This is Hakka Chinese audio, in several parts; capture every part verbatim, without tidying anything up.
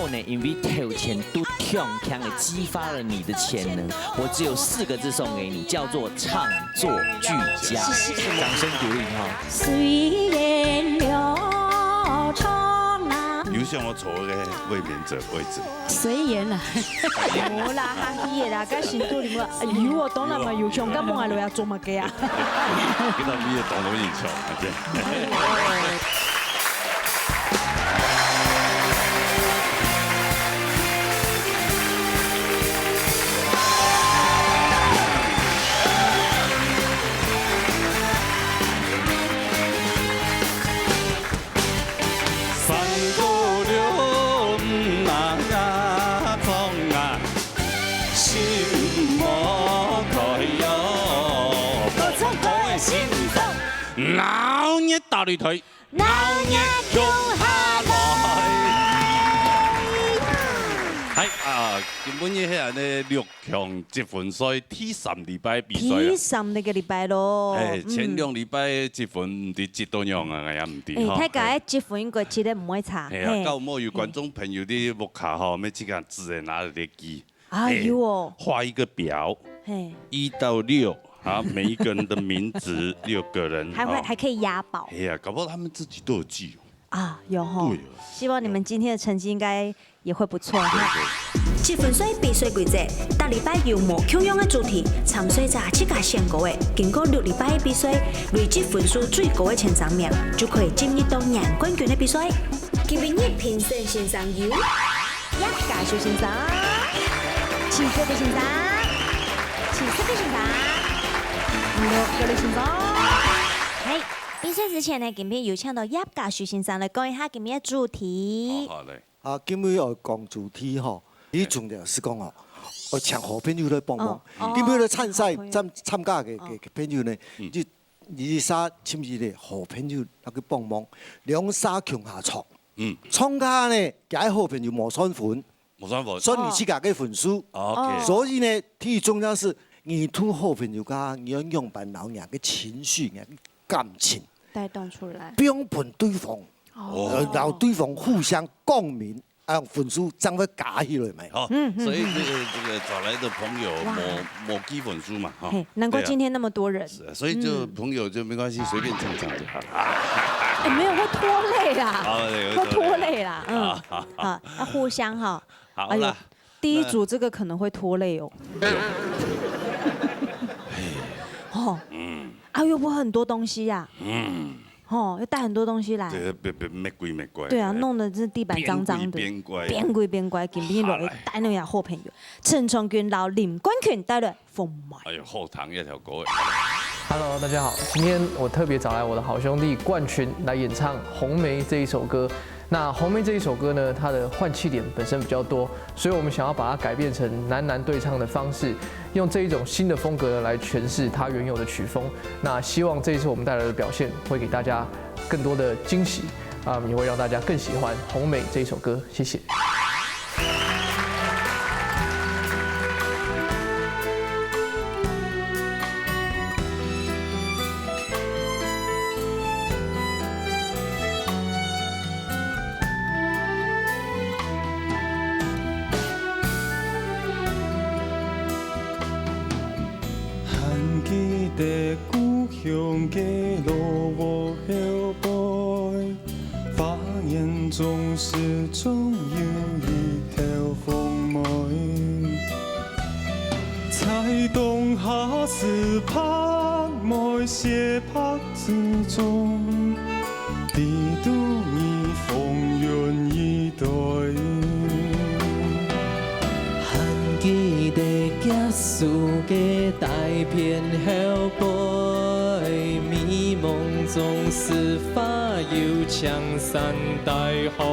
呢，因為頭前都強強的激發了你的潛能，我只有四個字送給你，叫做唱作俱佳。掌聲鼓勵哈。隨緣了，唱啊。有想要坐个衛冕者位置嗎？隨緣啦，無啦，哈唏的啦，該心肚裡面，哎喲，我當然嘛有想，敢問下落來做麼个啊？跟他們也懂得很巧，對。 鬧熱大擂台，鬧熱共下來。係啊，今晡日係恁呢六強積分賽第三禮拜比賽啊。第三个禮拜咯。哎，前兩禮拜積分毋知積到仰啊，𠊎也毋知吼。哎，大家个積分應該積得毋會差。係啊，嘿。到尾有觀眾朋友在屋下吼，愛自家自然拿來記。 啊，哎，有哦。畫一個表，嘿。一到六，啊，每一個人的名字，六個人，還會，啊。還可以押寶。哎呀，搞不好他們自己都有記哦。啊，有吼。對啊。希望你們今天的成績應該也會不錯哈。對，對。積分賽比賽規則，逐禮拜有無共樣个主題，參賽者自家選歌个，經過六禮拜个比賽，累積分數最高个前三名，就可以進入到贏冠軍个比賽。今晡日評審先生有 葉嘉修先生、徐小姐先生、徐世傑先生、六個先生。嘿，比賽之前呢，今晡日有請到葉嘉修先生來講一下今晡日个主題。好，好，來。啊，今晡日愛講主題吼，最重要係講哦，愛請好朋友來幫忙。哦，哦。今晡日來參賽，好朋友。參，參加个，个，个朋友呢，嗯。就，你係啥，尋一個好朋友，來去幫忙，兩儕共下唱。 嗯。唱歌呢，佢个好朋友無算分，無算分。算你自家个分數。哦，OK。所以呢，最重要係你同好朋友家，你愛仰般摎若个情緒、若个感情帶動出來。放分對方，哦。呃，摎對方互相共鳴，啊，分數正會加起來嘛。好，嗯，嗯，所以這個，嗯。這個找來的朋友，哇。無，無計分數嘛，哈。嘿，難怪今天那麼多人。對啊。 是啊，所以就朋友就沒關係，嗯。隨便唱唱就好。哎，沒有，會拖累啦。好，對，會拖累。會拖累啦，嗯。啊，好，好。好，要互相哈。好啦。哎呦，第一組這個可能會拖累哦。那吼。嗯。啊，又不會很多東西呀。嗯。吼，要帶很多東西來。對，別，別，乜鬼乜怪。對啊，弄得這地板髒髒的。邊鬼邊怪。邊鬼邊怪，緊緊落去，好來。帶那個好朋友。 陳昌君摎林冠群帶來封麥。哎喲，好聽一條歌誒。Hello，大家好，今天我特別找來我的好兄弟冠群來演唱《紅梅》這一首歌。那《紅梅》這一首歌呢，它的換氣點本身比較多，所以我們想要把它改變成男男對唱的方式，用這一種新的風格呢來詮釋它原有的曲風。那希望這一次我們帶來的表現會給大家更多的驚喜，啊，也會讓大家更喜歡《紅梅》這一首歌。謝謝。還記得故鄉个老屋後背， 花園總是總有一條紅梅，在冬夏時拍梅雪白之中，知道你豐原一帶。還記得結束个大片後背，迷夢總是花有青山 大海。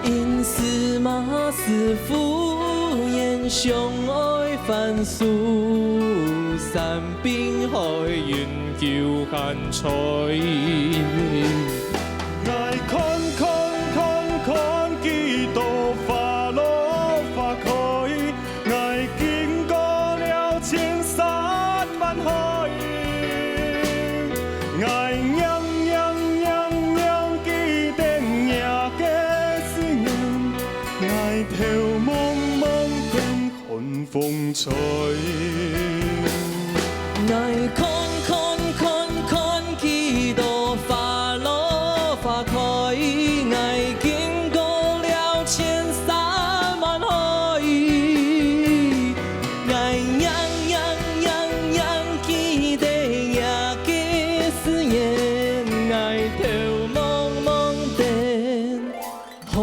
因是嘛是忽然相愛歡喜，山濱海湧救寒菜。𠊎看看看看幾多花落花開， 𠊎經過了千山萬海，𠊎仰仰仰仰記得若个心，𠊎看看看看幾多花落花開，𠊎經過了千山萬海。 𠊎仰仰仰仰記得若个思念，𠊎頭濛濛等寒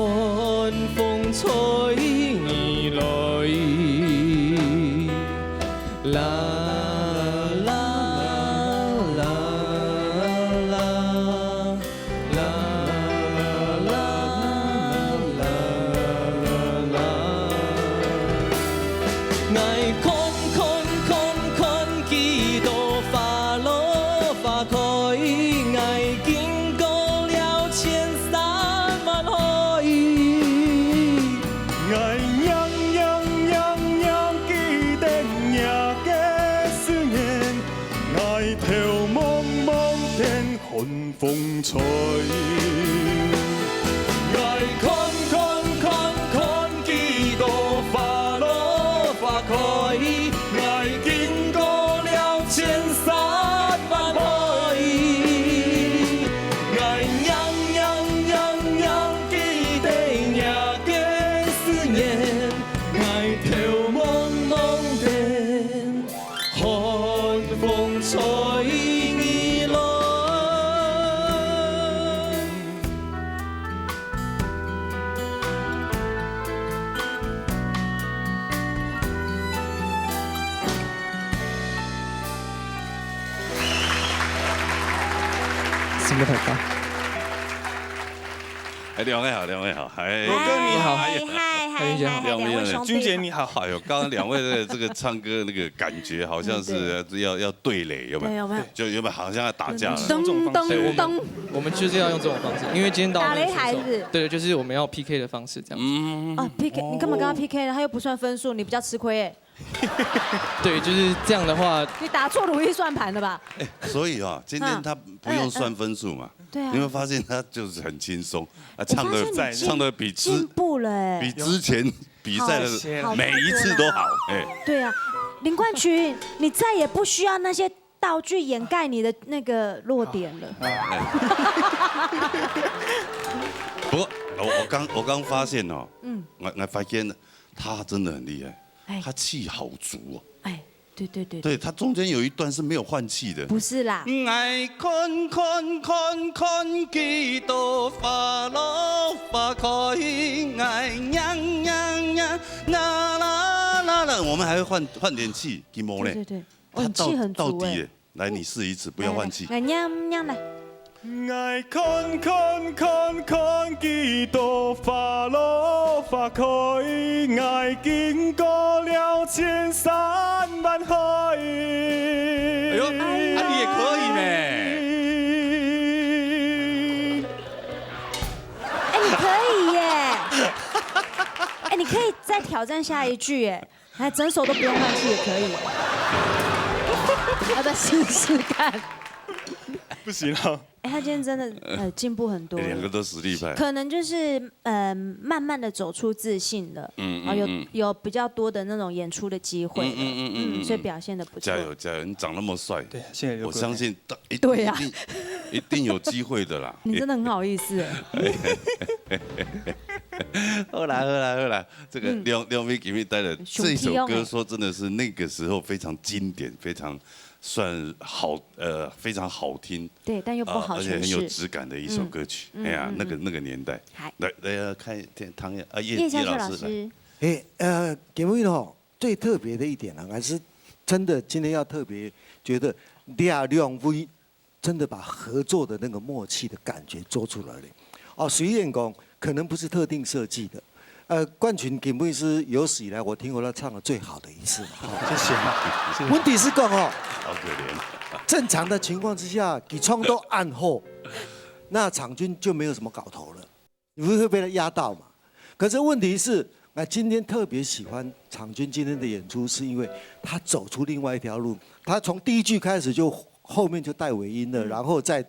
風吹你來。啦啦啦啦。 啦啦啦啦啦。𠊎看看看看幾多花落花開，𠊎經過了千山萬海。𠊎仰仰仰仰記得若个思念，𠊎頭濛濛等 寒風吹。𠊎看看看看幾多花落花開，𠊎經過了千山萬海。𠊎仰仰仰仰記得若个思念，𠊎頭濛濛等 寒風吹你來。辛苦大家。哎，兩位好，兩位好，哎。罗哥你好。嗨，嗨，嗨，嗨，嗨，嗨，两位兄弟。君姐你好，哎呦，刚刚两位的这个唱歌那个感觉好像是要，要对垒，有没有？对，有没有？就原本好像要打架了。噔噔噔。我们就是要用这种方式，因为今天大家都很轻松。打擂台是不是？对，就是我们要P K的方式这样子。嗯。哦，P K，你干嘛跟他P K呢？他又不算分数，你比较吃亏哎。对，就是这样的话。你打错如意算盘了吧？哎，所以啊，今天他不用算分数嘛。嗯。对啊。你会发现他就是很轻松啊，我发现你进，唱得，唱得比之，进步了哎。比之前比赛的好，好，每一次都好，哎。对啊，林冠群，你再也不需要那些道具掩盖你的那个弱点了。哎。不过我，我刚，我刚发现哦，嗯。我，我发现他真的很厉害，哎。他气好足哦。哎，对，对，对，对，对。他中间有一段是没有换气的。不是啦。爱看看看看几朵花落花开，爱呀呀呀啦啦啦啦。我们还会换，换点气，给毛嘞。对，对，对。哦，他到，你气很足哎。到底耶，来，你试一次，不要换气。来，来，来，来，来。 爱看看看看几朵花落花开，爱经过了千山万海。哎呦，啊，你也可以呢。哎，你可以耶。哎，你可以再挑战下一句耶。 哎，整首都不用换气也可以。要不要试试看？不行啊。哎，他今天真的，呃，进步很多了。哎，两个都实力派。可能就是，呃，慢慢地走出自信了，嗯，然后有，嗯，嗯。有比较多的那种演出的机会了，嗯，嗯，嗯，嗯，嗯，嗯。所以表现得不错。加油，加油！你长那么帅，对，谢谢刘哥。我相信大，一，对啊。一定，一定有机会的啦。你真的很好意思哎。好啦，好啦，好啦。 这个，嗯。两，两位给你带的这首歌，兄弟哦。说真的是那个时候非常经典，非常算好，呃，非常好听，对，但又不好啊，而且很有诠释。质感的一首歌曲。嗯，哎呀，嗯，嗯，那个，嗯。那个年代。嗨。来，来，看，听，唐燕，啊，叶，叶孝秋老师，叶老师。来。哎，呃，给我一种最特别的一点啊，还是真的今天要特别觉得，两位 真的把合作的那个默契的感觉做出来了。哦，虽然讲可能不是特定设计的，呃，冠群根本是有史以来我听过他唱的最好的一次了。哦。谢谢，谢谢。问题是讲哦，好可怜。正常的情况之下，你唱到暗后，那场均就没有什么搞头了。 你不会被他压到嘛？可是问题是，那今天特别喜欢场君今天的演出，是因为他走出另外一条路。他从第一句开始就后面就带尾音了，嗯。然后再，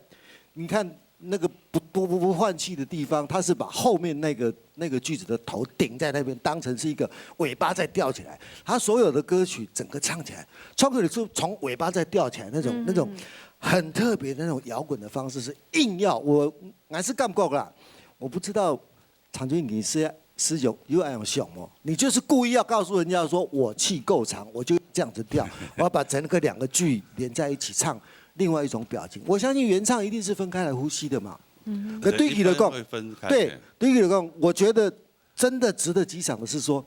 你看那个不不不不换气的地方，他是把后面那个那个句子的头顶在那边，当成是一个尾巴在吊起来。他所有的歌曲整个唱起来，唱歌里是从尾巴再吊起来那种、那种很特别的那种摇滚的方式，是硬要我还是感觉啦，我不知道。常君你是是有有那种想吗？你就是故意要告诉人家说我气够长，我就这样子吊，我要把整个两个句连在一起唱，另外一种表情。我相信原唱一定是分开来呼吸的嘛。嗯，可对你来讲，对，对你来讲，我觉得真的值得欣赏的是说，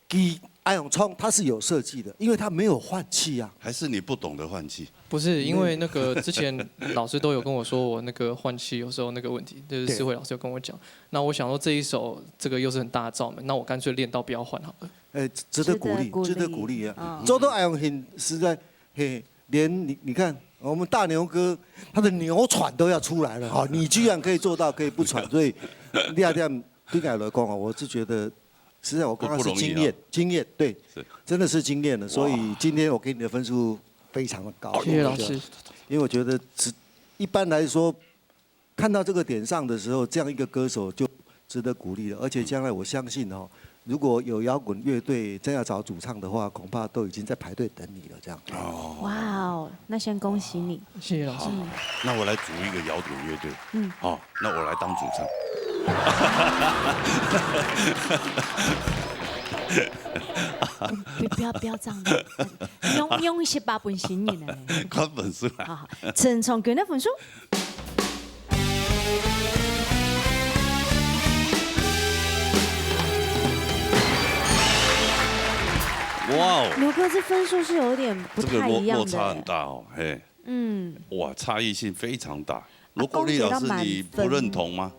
给艾永聪他是有设计的，因为他没有换气啊。还是你不懂得换气？不是，因为那个之前老师都有跟我说，我那个换气有时候那个问题，就是思慧老师有跟我讲。那我想说这一首这个又是很大的罩门，那我干脆练到不要换好了。哎，值得鼓励，值得鼓励啊！周到艾永聪实在，嘿，连你你看，我们大牛哥他的牛喘都要出来了哈，你居然可以做到可以不喘，所以第二点对你来讲啊，我是觉得，实在我刚刚是经验，经验对，真的是经验了。所以今天我给你的分数非常的高，谢谢老师。因为我觉得只一般来说，看到这个点上的时候，这样一个歌手就值得鼓励了。而且将来我相信哦，如果有摇滚乐队真要找主唱的话，恐怕都已经在排队等你了。这样。哇哦，那先恭喜你。谢谢老师。那我来组一个摇滚乐队。嗯，好，那我来当主唱。不不要不要这样子，用用一些吧，本新人呢。看分数啦。好好，陈崇君的分数。哇哦，牛哥这分数是有点不这个太一样的。落落差很大哦，嘿，嗯，哇，差异性非常大。罗国立老师，啊公给到满分你不认同吗？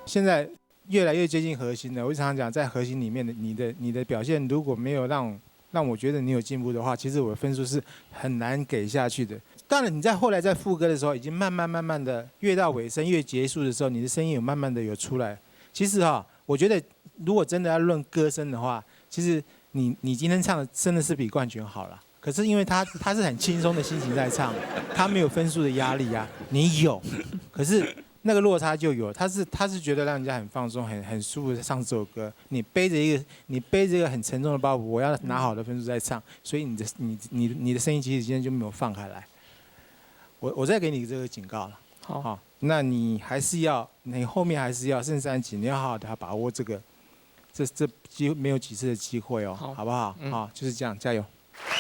现在越来越接近核心了。我常常讲，在核心里面的你的你的表现，如果没有让让我觉得你有进步的话，其实我的分数是很难给下去的。当然，你在后来在副歌的时候，已经慢慢慢慢的越到尾声越结束的时候，你的声音有慢慢的有出来。其实哈，我觉得如果真的要论歌声的话，其实你你今天唱的真的是比冠群好了。可是因为他他是很轻松的心情在唱，他没有分数的压力啊，你有，可是那个落差就有，他是他是觉得让人家很放松，很很舒服的唱这首歌。你背着一个你背着一个很沉重的包袱，我要拿好的分数再唱，所以你的你你你的声音其实今天就没有放开来。我我再给你这个警告了，好，好，那你还是要你后面还是要剩三集，你要好好的把握这个这这机没有几次的机会哦，好好不好？嗯好，就是这样，加油。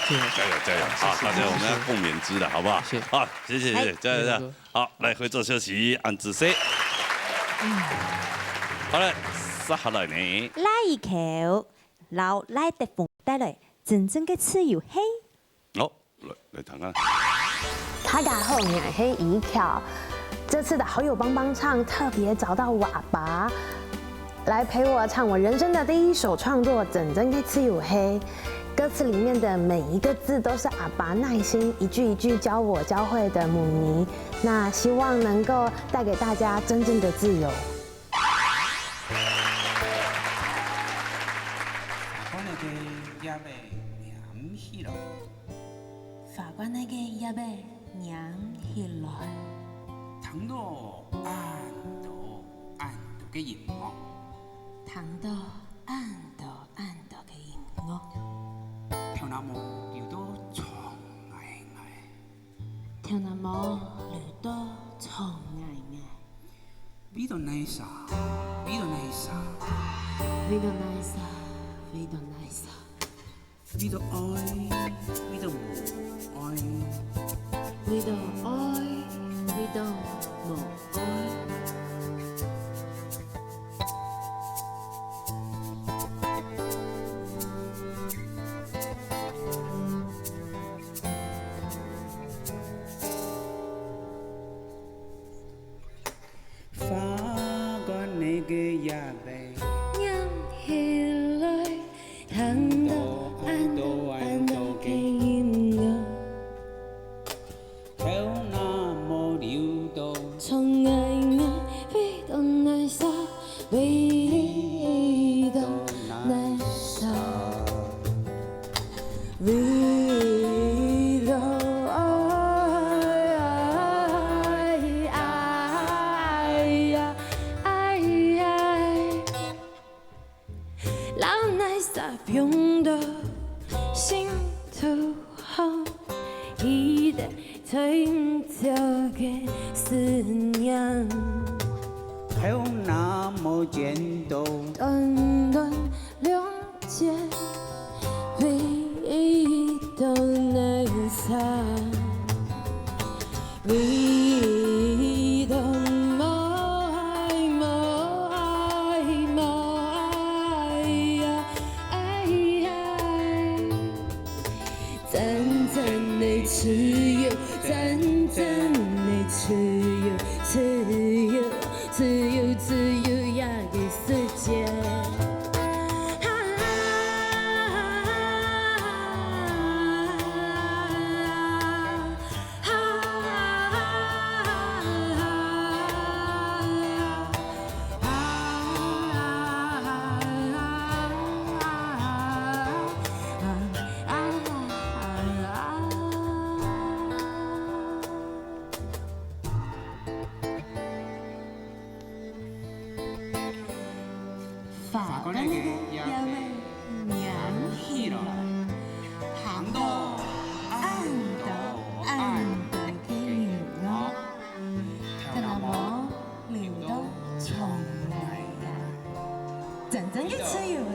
谢谢。加油加油啊！大家我们要共勉之的好不好？谢谢好，谢谢谢谢，谢谢加油加油！好，来回座休息，按仔细。好嘞，接下来呢？来一口，老来的风带来真正的自由嘿。好，来来听看。大家好，我是一巧。这次的好友帮帮唱特别找到我阿爸，来陪我唱我人生的第一首创作《真正的自由嘿》。歌词里面的每一个字都是阿爸耐心一句一句教我教会的母语。那希望能够带给大家真正的自由。花冠个叶仔捻起來，花冠个葉仔捻起來，聽到恁多恁多个音樂，聽到恁多恁多个音樂，頭那毛流到長𠊎𠊎。頭那毛流到長𠊎𠊎。為到哪儕？為到哪儕？為到哪儕？為到哪儕？為到愛，為到無愛。為到愛，為到無愛。花冠个葉仔，念起來，聽到恁多恁多个音樂。頭那毛流到長𠊎𠊎，為到哪儕，為到哪儕。 為到愛，愛呀，有那么简单。短短两节，回到那一刹，回到某爱某爱某爱呀，哎呀。 真正的自由，真正的自由，自由，自由，自由呀个世界。 法国个音乐响起來，聽到恁多恁多个音樂，頭那毛流到重來啊！真正个自由欸，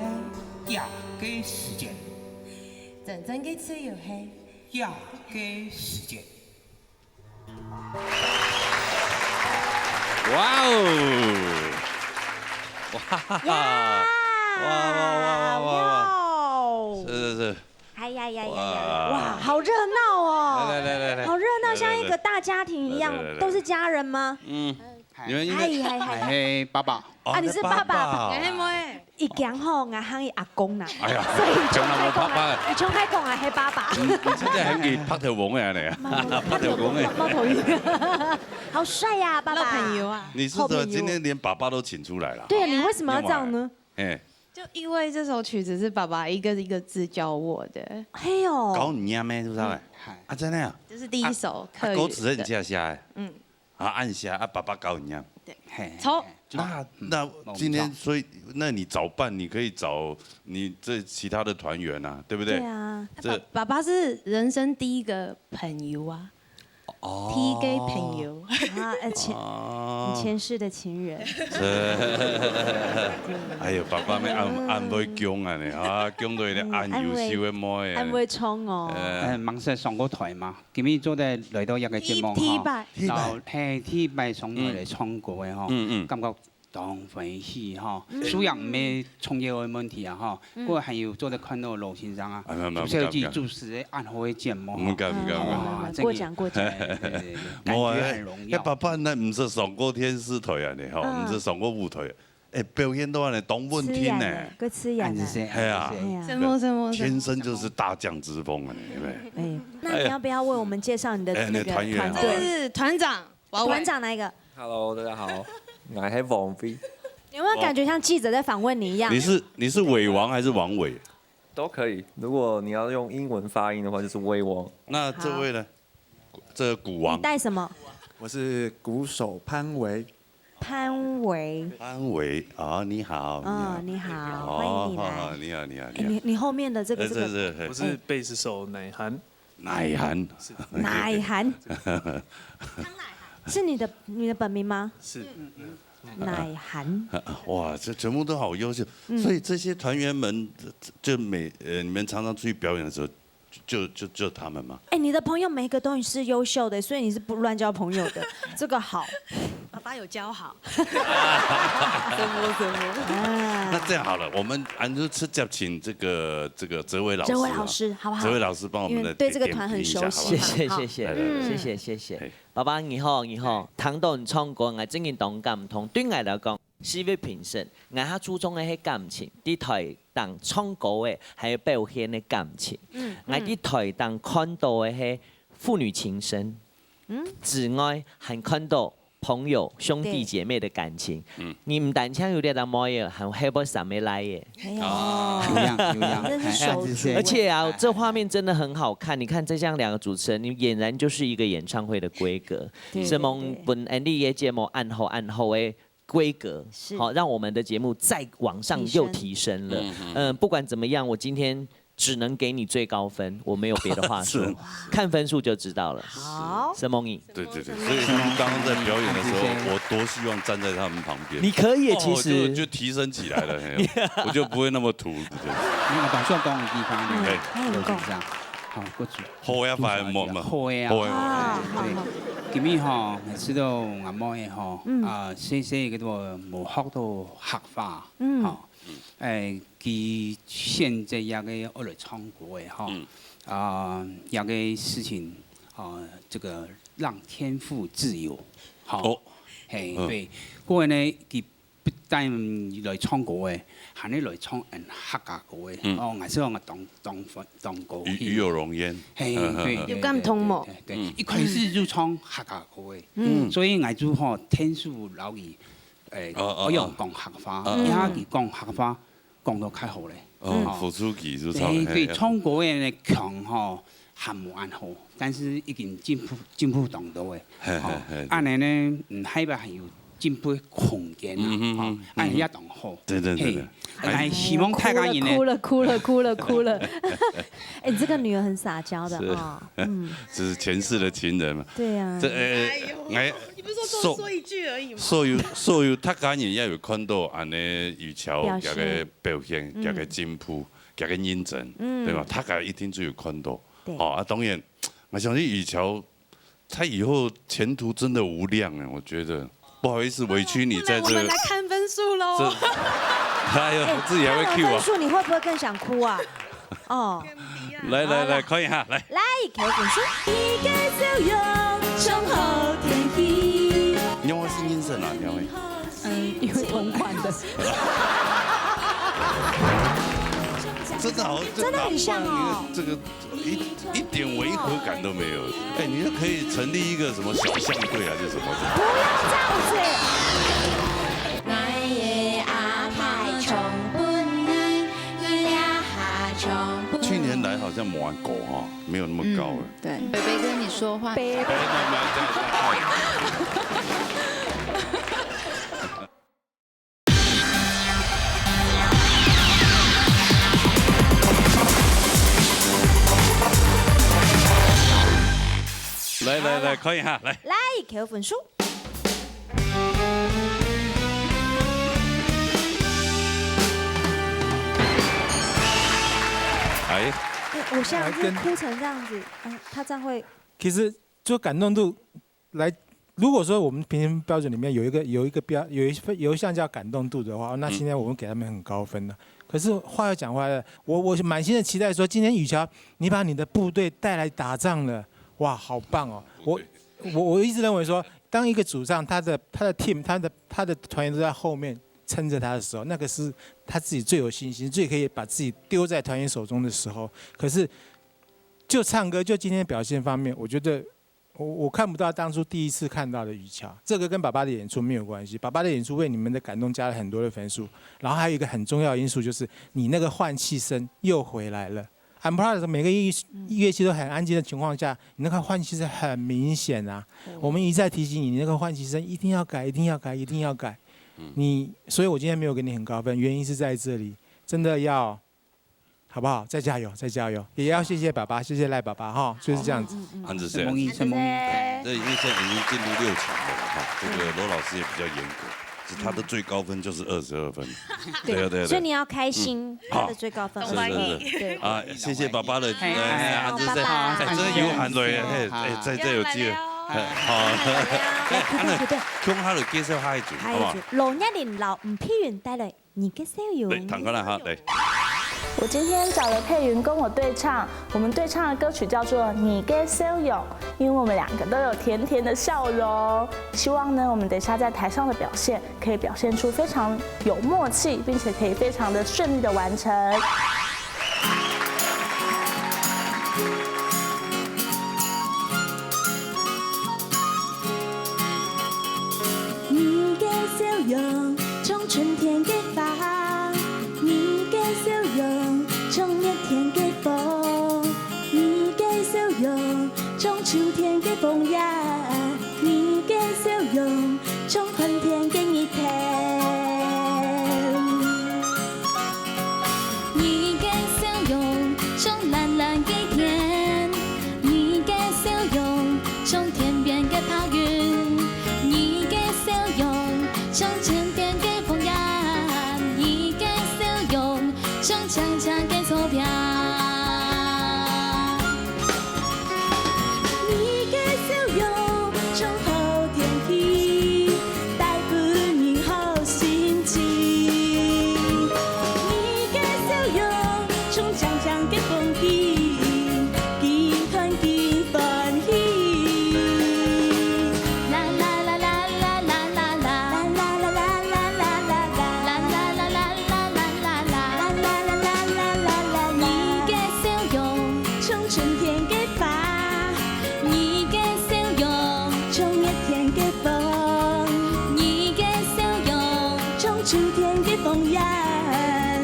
這个時節，真正个自由係這个時節。 哇哦！哇！呀！哇哇哇哇哇哇！哇哦！是是是，哎呀呀呀呀！哇哇，好热闹哦！来来来来来，好热闹，像一个大家庭一样来来来，来都是家人吗？嗯，你们应该嗨嗨嗨嗨！係爸爸。哦啊你是爸爸那爸爸哎，妹，一讲吼，俺喊你阿公啦。哎呀，所以你冲开讲讲到我爸爸啊，你冲开讲啊，喊爸爸。你你真正很给拍头王的呢，拍头王的。猫头鹰，好帅呀，爸爸。老朋友啊，你是怎么今天连爸爸都请出来了？对啊，你为什么要这样呢？哎，就因为这首曲子是爸爸一个一个字教我的，嘿哟，搞你娘咩，是不是？係啊，真的啊，这是第一首客语啊歌词很的。下下哎，嗯，啊按下啊，爸爸搞你娘。係好那那今天所以，那你早办，你可以找你这其他的团员啊，对不对？对啊，这爸爸是人生第一个朋友啊，哦第一个朋友。啊，而且哦你前世的情人，哎呦，爸爸们安安慰讲啊呢，啊，讲到一个安优秀的妹啊。安慰冲哦。呃，誒，吂識上過台嘛，今日做得來到一個節目哈，第一擺然後係第一擺上台來唱歌个哈，嗯嗯感覺當歡喜哈。雖然毋係唱歌个問題啊哈，不過還有做得看到羅先生啊，啊沒有沒有主持人不敢不敢主持个恁好个節目哈，毋敢毋敢毋敢。哇，過獎過獎。對對對，感無啊覺很榮耀。哎，爸爸，那毋係上過電視台啊呢，吼，嗯毋係上過舞台，哎，表現到呢，當穩定呢，个吃眼呢，係啊哎呀，什么什么什么？天生就是大将之风啊，因為哎，那你要不要为我们介绍你的哎那个团员好团队？是团长，我团长哪一个？ Hello，大家好，我係王菲。你有没有感觉像记者在访问你一样你？是你是伟王還是王偉？都可以。如果你要用英文发音的话，就是威王。那這位呢？這個鼓王你戴什么？我是鼓手潘維。潘維。潘維啊，你好，嗯，你好，欢迎你来。你好你好哎，你好，你你后面的这个哎这个这是我是贝斯手乃涵。乃涵，乃涵，是你的你的本名吗？是。乃涵，哇，這全部都好優秀，嗯所以這些團員們就每呃你們常常出去表演的時候，就就就他們嗎？哎，你的朋友每一个都是优秀的，所以你是不亂交朋友的，这个好。爸爸有教好。什麼什麼？啊那這樣好了，我們俺就直接請這個這個哲維老師啊，哲維老師好不好？哲維老師幫我們來因為對這個團很熟悉點評一下好不好謝謝謝謝嗯謝謝謝謝嘿。爸爸你好你好，聽到你唱歌，𠊎真經當感動。對𠊎來講，四位評審，𠊎較注重个係感情，在台頂唱歌个，還有表現个感情。嗯，𠊎在台頂看到个係父女情深，嗯之外還看到朋友兄弟姐妹的感情。嗯你毋單淨有這個妹仔，還有後背三個倈仔。哎呦，哦有樣有樣，真是熟哎哎而且啊，這畫面真的很好看。你看，這像兩個主持人，你儼然就是一個演唱會的規格。對承蒙對對分恁樣个節目恁好恁好个規格，是好讓我們的節目再往上又提升了。嗯嗯嗯，不管怎麼樣，我今天只能给你最高分，我没有别的话说，是。看分数就知道了。好。沈梦怡。对对对，所以他们刚刚在表演的时候，我多希望站在他们旁边。你可以耶，哦，其实。就，就提升起来了，嘿，我就不会那么土，对。你个当初讲个地方呢，哎。还有讲。好，不错。好呀，反正我们。好呀。好呀。啊，对。今日吼，知道阿妹吼，嗯。啊，細細个都无学到客话，嗯。吼， 誒，佢選擇這個愛來唱歌个吼，嗯。啊，這個事情，啊，這個讓天父自由，吼。哦。嘿，嗯。對。過後呢，佢不但來唱歌个，還係來唱嗯客家歌个。嗯。哦，𠊎係講當，當，當高興。與，與有榮焉。嘿，嗯，對，嗯，嗯。對，有感動無？對，對，對，嗯。一開始就唱客家歌个。嗯。所以𠊎就吼，天父摎佢 誒，哦，哦，哦。愛用講客話，哦，哦。因為佢講客話講到較好咧。哦，哦。付出佢就唱，誒，嘿，嘿。唱歌个呢，腔吼，還無恁好，但是已經進步，進步當多个。嘿，吼，嘿，嘿，對。恁樣呢，嗯，下擺還有進步个空間啊，嗯哼，吼，嗯，嗯。恁樣也當好。對，對，對，嘿，對。哎，希望大家人呢，哭了，哭了，哭了，哭了。哎，你這個女兒很撒嬌的是。哦，嗯。這是前世的情人嘛。對啊。這，誒，哎呦，哎，你不是說多說一句而已嗎？所有，所有客家人也有看到恁呢雨喬表現。這個表現，嗯。這個進步，這個認真，嗯。對吧？大家一定就有看到。對。哦，啊，當然，我相信雨喬 他以後前途真的無量哎，我覺得。不好意思，委屈你在這。我們來看分數囉。這，哎呦，哎，自己還會cue啊。看了分數，你會不會更想哭啊？哦。來，來，來，好了。看一下，來。來，看分數。你个笑容像好天氣。你有沒有新音色啊？你有沒有？嗯，因為同款的。真的好，真的很像哦。這個 一，一點違和感都沒有。哎，你就可以成立一個什麼小象隊還是什麼的。不要這樣子。去年來好像無恁高哈，沒有那麼高了。嗯，對。北北哥，你說話。北北。哎，慢慢，這樣，這樣，哎。 來，來，來，可以哈，來。來，扣分數。哎。哎，我現在是哭成這樣子，嗯，他這樣會其實就感動度來，如果說我們評分標準裡面有一個，有一個標，有一份，有一項叫感動度的話，那今天我們給他們很高分的。可是話又講回來了，我，我滿心的期待說，今天雨喬，你把你的部隊帶來打仗了，哇，好棒哦！我，我，我一直認為說，當一個主唱，他的，他的team，他的，他的團員都在後面撐著他的時候，那個是他自己最有信心，最可以把自己丟在團員手中的時候。可是，就唱歌，就今天的表現方面，我覺得 我，我看不到當初第一次看到的雨喬，這個跟爸爸的演出沒有關係。爸爸的演出為你們的感動加了很多的分數，然後還有一個很重要的因素就是你那個換氣聲又回來了。I'm proud 的每個樂，樂器都很安靜的情況下，你那個換氣聲很明顯啊。我們一再提醒你，你那個換氣聲一定要改，一定要改，一定要改。你，所以我今天沒有給你很高分，原因是在這裡，真的要 好不好？再加油，再加油！也要謝謝爸爸，謝謝賴爸爸哈，就是這樣子。嗯，嗯，嗯。安子生。沈夢怡，沈夢怡。對，這因為現在已經進入六強了嘛，哈，這個羅老師也比較嚴格，是他的最高分就是二十二分。對，對，對，對。所以你要開心，嗯。他的最高分二十二。好。是，是，是。對。啊，謝謝爸爸的，哎，哎，安子生，爸爸。哎，這有喊對，哎，哎，再，再有機會。哎，好。來，不對，不對。共下來介紹下一組，好不好？下一組，羅若琳摎吳佩雲帶來 你个笑容。來，彈過來哈，來。我今天找了佩雲跟我對唱，我們對唱的歌曲叫做《你个笑容》，因為我們兩個都有甜甜的笑容。希望呢，我們等一下在台上的表現可以表現出非常有默契，並且可以非常的順利的完成。 你个笑容像春天个花，你个笑容像熱天个風，你个笑容像秋天个楓葉，你个笑容像春天个日頭。你个笑容像春天个風呀，你个笑容，像青青个草坪。你个笑容，像好天气，帶分人好心情。你个笑容，像青青个風景， 緊看緊歡喜。啦啦啦啦啦啦啦啦。啦啦啦啦啦啦啦啦。啦啦啦啦啦啦啦啦。啦啦啦啦啦啦啦啦。你个笑容，像春天个花。你个笑容，像熱天个風。你个笑容，像秋天个紅葉。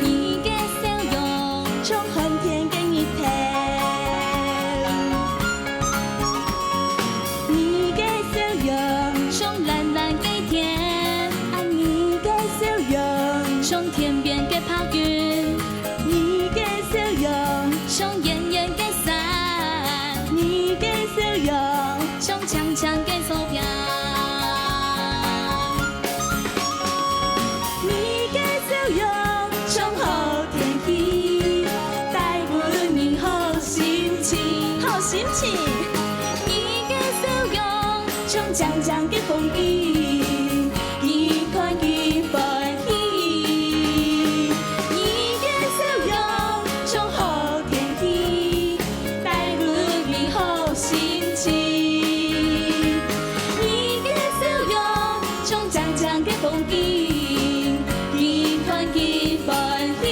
你个笑容，像寒天个日頭。 你个笑容，像藍藍个天。啊，你个笑容，像天邊个白雲。你个笑容，像遠遠个山。你个笑容，像青青个草坪。你个笑容，像好天氣，帶分人好心情。好心情。 你个笑容，像青青个風景，緊看緊歡喜。你个笑容，像好天氣，帶分你好心情。你个笑容，像青青个風景，緊看緊歡喜。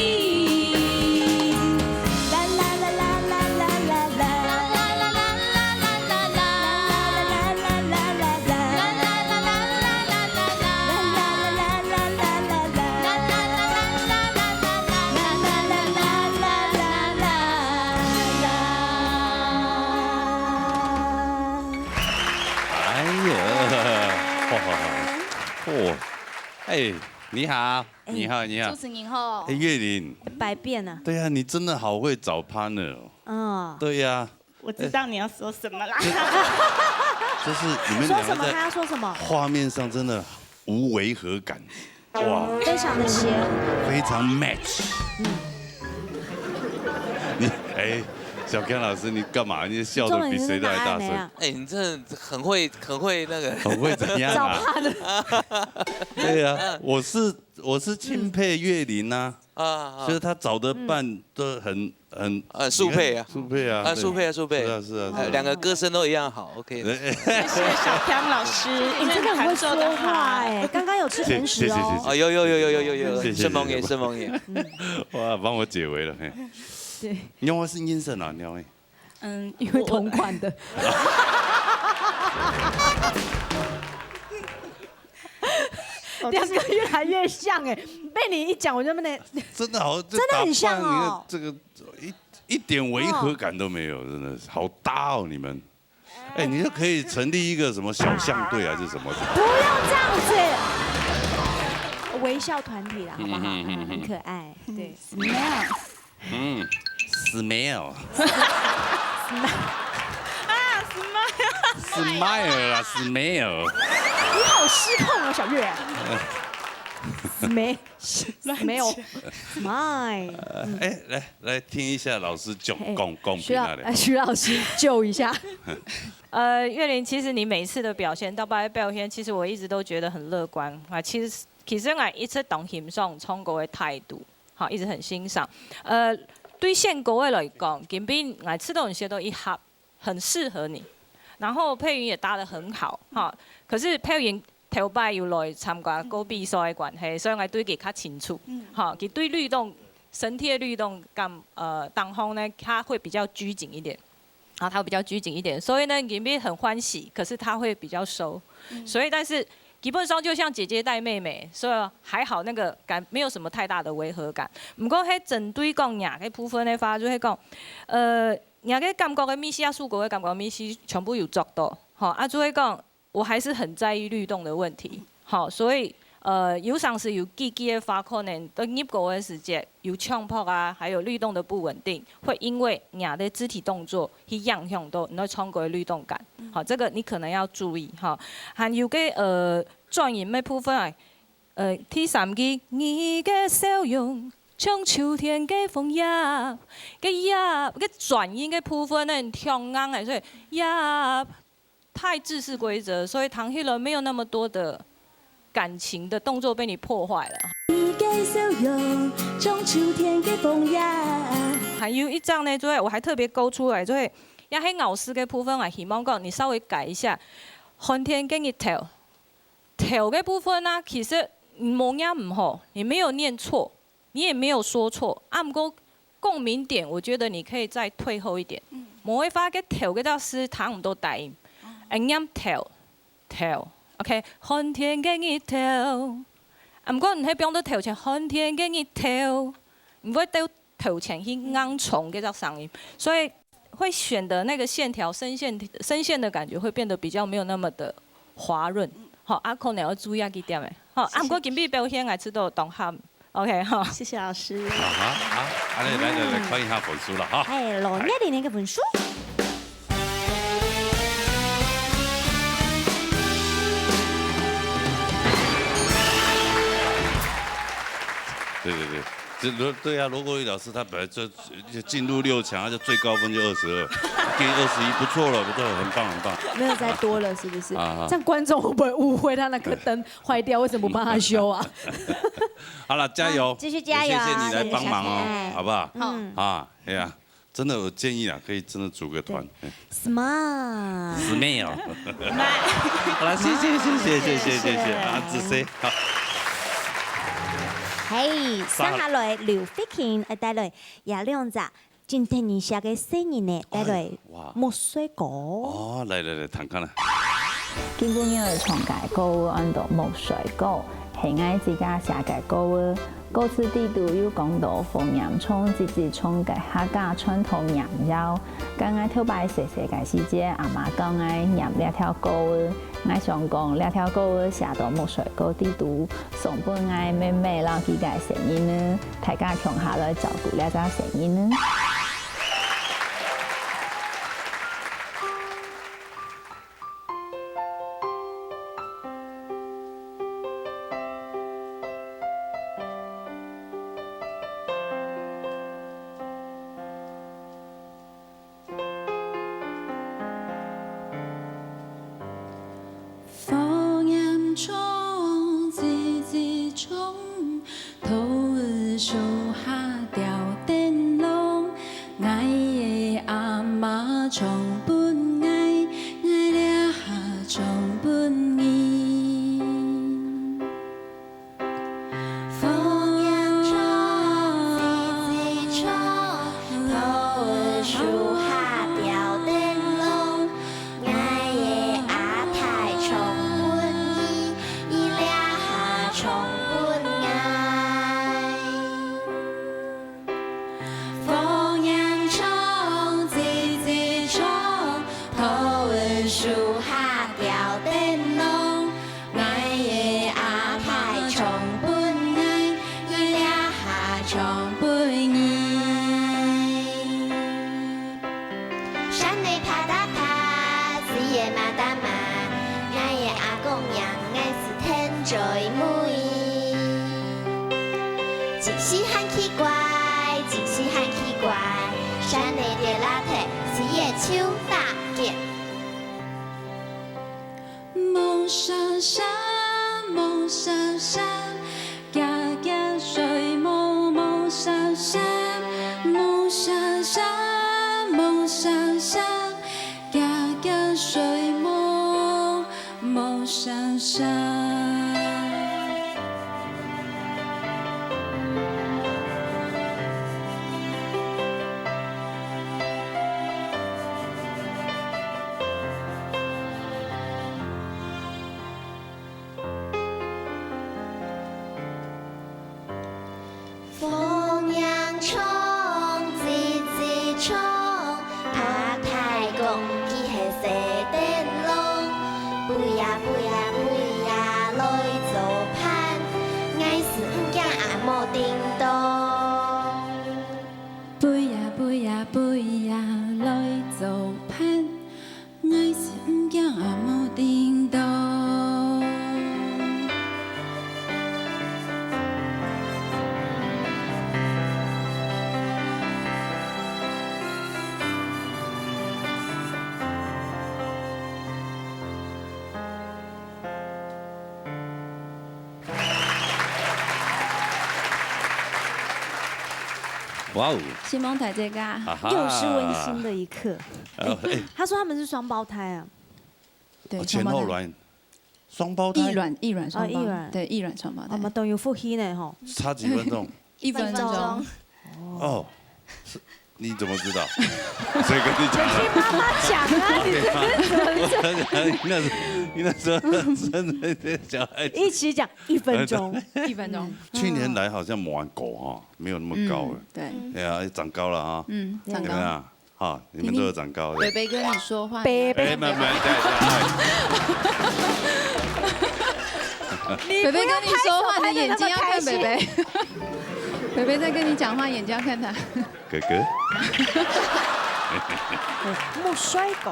哎呀，哇，哦，哎，你好，你好，你好。主持人好。哎，月玲。百变啊。对呀，你真的好会找partner哦。嗯。对呀。我知道你要说什么啦。就是你们两个在说什么？他要说什么？画面上真的无违和感。哇，非常的协和。非常match。你，哎，小刚老师，你干嘛？你笑得比谁都还大声。重点是哪里啊？哎，你真的很会，很会那个。很会怎样啊？找partner。对呀，我是，我是钦佩月玲啊。 啊，啊。所以他找的伴都很，很，呃，速配啊。速配啊，啊，对。速配啊，速配。是啊，是啊，是啊。呃，两个歌声都一样好，OK。哎，哎。谢谢小刚老师，你真的很会说话哎，刚刚有吃甜食哦。谢谢，谢谢，谢谢。啊，有，有，谢谢，谢谢。承蒙你，承蒙你。哇，帮我解围了，嘿。对。你用的是音色哪？你用的？嗯，因为同款的。两个越来越像哎，被你一讲，我就不能。真的好，这真的很像哦。打扮，你看这个一，一点违和感都没有，真的是好搭哦，你们。哎，你就可以成立一个什么小象队还是什么的。不要这样子，微笑团体啦，好不好？嗯，嗯，嗯，嗯。很可爱，对。Smile。 嗯，smile。啊，smile。Smile啦，smile。你好失控哦，小月。Smile，smile，smile。哎，来，来听一下老师讲，嘿，讲，讲评啊。徐老，哎，徐老师救一下。呃，月玲，其实你每次的表现，到八月表现，其实我一直都觉得很乐观啊。其实，其实我一直当欣赏唱歌的态度。 好，一直很欣赏。呃，对唱歌个来讲，今晡日𠊎試著你寫到一盒，很适合你。然后佩云也搭得很好，哈。可是佩云头擺有來參加過比賽个關係，所以𠊎對佢較清楚。嗯。哈，佢對律動，身體个律動感，呃，當中呢，他會比較拘謹一點。 然后他会比较拘谨一点，所以呢，你会很欢喜，可是他会比较收。嗯。所以，但是基本上就像姐姐带妹妹，所以还好那个感，没有什么太大的违和感。不过，迄针对讲你个部分的话，就会讲，呃，你个感觉个密西亚树果个感觉密西全部有做到，吼，啊，就会讲， 我还是很在意律动的问题。好，所以，呃，有常时有几句的话，可能在入歌的时节，有冲破啊，还有律动的不稳定，会因为你的肢体动作去影响到你的唱歌的律动感。嗯。好，这个你可能要注意哈。还有个，呃，转音的部分啊，呃，第三句，你个笑容像秋天个楓葉，个葉，个轉音个部分呢，挺硬个，所以葉太制式規則，所以彈起來沒有那麼多的感情的動作被你破壞了。你个笑容像秋天个楓葉。還有一張呢，就係我還特別勾出來，就係也係咬字个部分啊，希望講你稍微改一下。寒天个日頭，頭个部分呢，其實無念毋好，你沒有念錯，你也沒有說錯，啊，毋過共鳴點，我覺得你可以再退後一點。嗯。無个話，个頭个字是彈毋到大音，哦。愛念頭，頭，OK，寒天个日頭。啊，毋過你可以放到頭前，寒天个日頭，毋會到頭前去硬衝該隻聲音，所以會顯得那個線條聲線聲線的感覺會變得比較沒有那麼的滑潤。好，啊，可能要注意啊，這點欸。好，啊，毋過今晡日表現還係都當好，OK，好。謝謝老師。啊哈，好，恁樣來來來看一下分數了哈。哎，羅月玲个分數。對對對。 這，對啊，羅國立老師他本來就，就進入六強，他就最高分就二十二，給二十一，不錯了，不錯，很棒，很棒。沒有再多了，是不是？啊。這樣觀眾會不會誤會他那個燈壞掉，為什麼不幫他修啊？好了，加油，好，繼續加油，也謝謝你來幫忙哦，謝謝，哎。好不好？好。嗯。啊，哎呀，真的，我建議啊，可以真的組個團。對。哎。Smart。Smart。好了，謝謝，謝謝，謝謝，謝謝，謝謝。啊，子C，好。嘿，接下來劉慧卿，呃，帶來 這兩隻，今晡日寫个細人仔，帶來，哎，哇。《墨水歌》。哦，來來來，聽看啦。今晡日愛唱个歌安到《墨水歌》，係𠊎自家寫个歌。歌詞裡肚有講到紅娘唱、姐姐唱个客家傳統民謠。該𠊎頭擺細細个時節，阿媽教𠊎唸這條歌。 𠊎想講，這條歌寫到《墨水歌》裡肚，送分𠊎妹妹摎佢个細人仔，大家共下來照顧這隻細人仔。 紅娘唱，姐姐唱，桃樹下吊燈籠。𠊎个阿媽唱分𠊎，𠊎這下唱分你。 紅娘唱，姐姐唱，桃樹下吊燈籠。𠊎个阿太唱分你，你這下唱分𠊎。 紅娘唱，姐姐唱，桃樹下吊燈籠。𠊎个阿太唱分𠊎，你這下唱分你。 山仔爬啊爬，水仔漫啊漫，𠊎个阿公娘𠊎斯跈嘴尾。真是還奇怪，真是還奇怪，山仔跌啊跌，水仔就打結。 吂沙沙，吂沙沙，遽遽睡目，吂沙沙，吂沙沙，吂沙沙，遽遽睡目，吂沙沙。 紅娘唱，姐姐唱，阿太講佢係細燈籠，飛啊飛啊飛啊來做伴，𠊎斯毋驚也無叮噹。飛啊飛啊飛啊來做伴， 𠊎斯毋驚也無叮噹。哇哦，承蒙大家。啊哈。又是溫馨的一刻。哦，哎。他說他們是雙胞胎啊。對，哦，前後卵，双胞胎？異卵，異卵双胞，異卵。對，異卵双胞胎。我們都有福氣呢，吼。差幾分鐘？一分鐘。一分鐘。哦，是，你怎么知道？谁跟你讲的？你听妈妈讲啊，你这是怎么知道？那是，那时候真的小孩子。一起讲一分钟。一分钟。去年来好像没玩过哈，没有那么高了。嗯，对。哎呀，长高了哈。嗯，长高。有没有？哈，你们都有长高的。北北跟你说话。北北。哎，慢慢，对，对，对。北北跟你说话，你的眼睛要看北北。北北在跟你讲话，眼睛要看他。哥哥。木衰狗，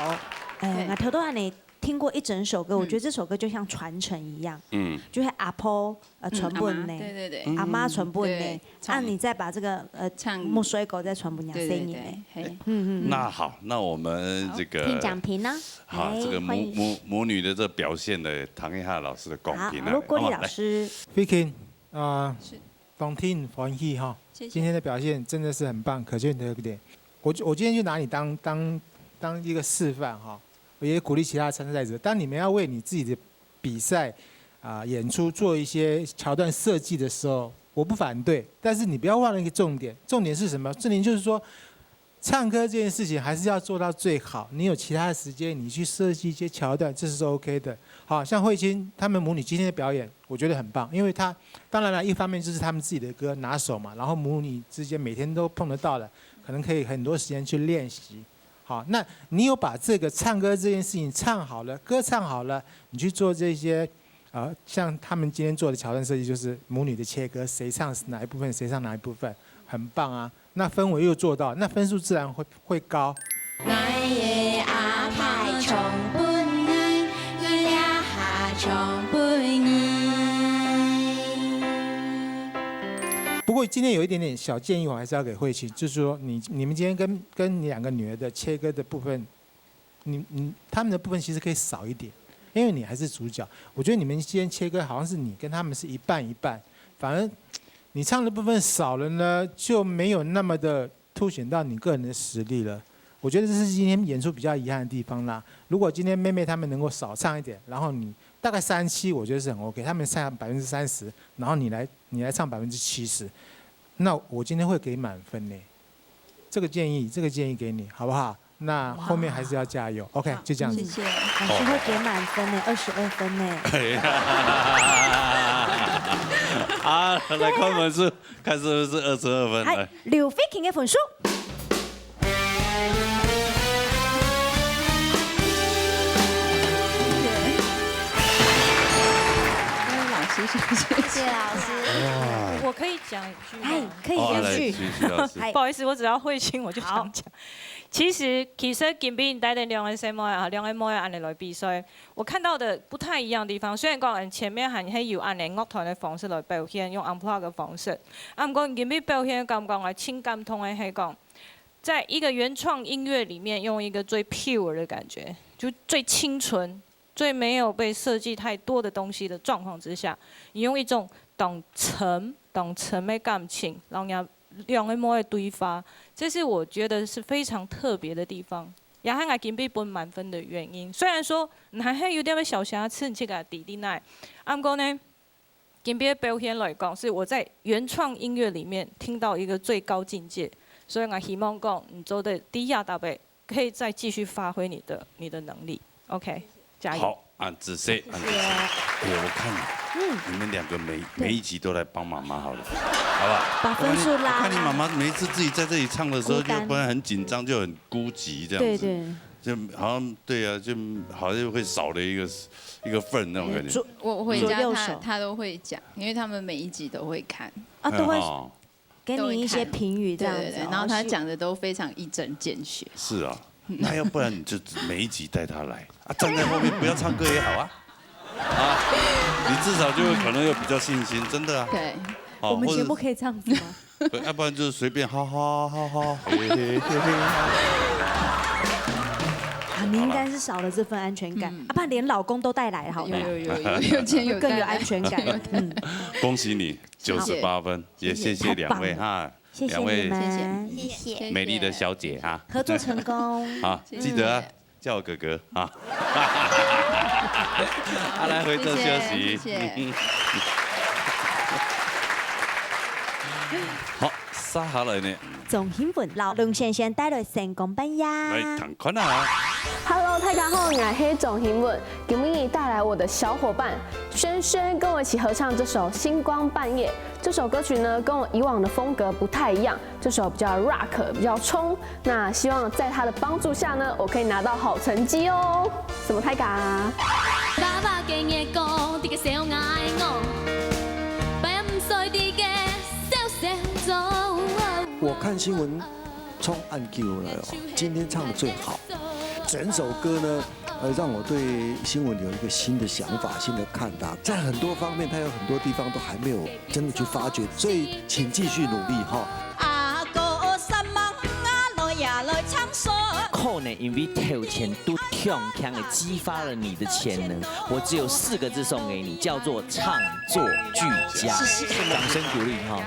哎，对。我偷偷让你听过一整首歌，我觉得这首歌就像传承一样，嗯。就像阿婆，呃，嗯，传播呢，阿妈，对，对，对。阿妈传播呢，对，啊，你再把这个，呃，唱。木衰狗再传播给你，对，对，对，嘿。嗯，嗯，嗯。那好，那我们这个，好，听讲评呢？好，来，这个母，欢迎。母，母女的这个表现呢，唐一哈老师的公评啊，好，陆国立老师。好不好？来。Vicky，啊，是。当天欢喜哈，谢谢。今天的表现真的是很棒，可圈可点。我就，我今天就拿你当，当，当一个示范哈，我也鼓励其他参赛者，当你们要为你自己的比赛，啊，演出做一些桥段设计的时候，我不反对，但是你不要忘了一个重点，重点是什么？重点就是说，唱歌这件事情还是要做到最好。你有其他的时间，你去设计一些桥段，这是 OK 的。好，像慧清她们母女今天的表演，我觉得很棒，因为她，当然了，一方面就是她们自己的歌拿手嘛，然后母女之间每天都碰得到的，可能可以很多时间去练习。好，那你有把这个唱歌这件事情唱好了，歌唱好了，你去做这些，呃，像她们今天做的桥段设计，就是母女的切割，谁唱哪一部分，谁唱哪一部分，很棒啊。那氛围又做到，那分数自然会，会高。 不过今天有一点点小建议，我还是要给慧清，就是说你，你们今天跟，跟你两个女儿的切割的部分，你，你，她们的部分其实可以少一点，因为你还是主角。我觉得你们今天切割好像是你跟她们是一半一半，反而你唱的部分少了呢，就没有那么的凸显到你个人的实力了。我觉得这是今天演出比较遗憾的地方啦。如果今天妹妹她们能够少唱一点，然后你大概三七，我觉得是很 OK。她们唱百分之三十，然后你来，你来唱百分之七十，那我今天会给满分呢。这个建议，这个建议给你，好不好？那后面还是要加油，OK，好，就这样子。谢谢。老师会给满分呢，二十二分呢。哎呀，啊，来看分数，看是不是二十二分，哎，来。刘慧卿的分数。老师，谢谢。谢谢老师。哇。我可以讲一句吗？哎，可以哦，来，继续。徐，徐老师。嗨。不好意思，我只要慧清我就想讲。好。其实，其实今晡日带等两个細妹啊，两个妹仔恁呢来比赛，我看到的不太一样的地方。虽然讲，嗯，前面还，还有恁呢乐团的方式来表现，用 unplugged 的方式，啊，毋过今晡日表现感觉啊，真感动的，系讲，在一个原创音乐里面，用一个最 pure 的感觉，就最清纯、最没有被设计太多的东西的状况之下，你用一种当沉、当沉的感情，然后让两个妹仔对话，这是我觉得是非常特别的地方，也系𠊎今晡日分满分的原因。虽然说你还是有点小瑕疵，你自家知得来，啊，毋过呢，今晡日的表现来讲，是我在原创音乐里面听到一个最高境界，所以我希望讲，你做得第一搭配，可以再继续发挥你的，你的能力。OK，加油！好，恁仔细，恁仔细。谢谢。哎呀，我看，嗯。你们两个每，对。每一集都来帮妈妈好了，好不好？把分数拉拉。我看你，我看你妈妈每一次自己在这里唱的时候，孤单。就不然很紧张，就很孤寂这样子。对，对。就好像，对啊，就好像会少了一个，一个份那种感觉。左，我回家他，左右手。他都会讲，因为他们每一集都会看。啊，都会嗯，哦。给你一些评语这样子，对，对，对，然后他讲的都非常一针见血。是啊，那要不然你就每一集带他来啊，站在后面不要唱歌也好啊。啊，你至少就会可能有比较信心，真的啊。对。哦，我们节目可以这样子吗？或者，对，要不然就是随便哈哈哈哈，嘿嘿嘿嘿。啊，你应该是少了这份安全感，嗯。啊，不然连老公都带来了，好了。有，有，有，有，有，有，有更有安全感。有。嗯。恭喜你，九十八分，谢谢。也谢谢两位哈。太棒了。谢谢你们，两位谢谢谢谢美丽的小姐哈，合作成功。好，谢谢记得啊，叫我哥哥啊。啊，来回做休息。谢谢谢谢好，接下来呢，钟欣雯老龙先生带来成功扮演。来看看啊。 Hello，大家好，我是钟欣雯。今日带来我的小伙伴萱萱，跟我一起合唱这首《星光半夜》。这首歌曲呢，跟我以往的风格不太一样，这首比较 rock，比较冲。那希望在他的帮助下呢，我可以拿到好成绩哦。什么太嘎？ 爸爸今日講，這个小𠊎我，擺毋衰這个小小做。我看新聞衝恁久了哦，今天唱得最好。整首歌呢，呃，让我对新闻有一个新的想法、新的看法。在很多方面，它有很多地方都还没有真的去发掘，所以请继续努力哈。阿哥三望啊，來呀來唱衰。可能因為頭前都強強的激發了你的潛能，我只有四个字送给你，叫做唱作俱佳。掌声鼓励哈。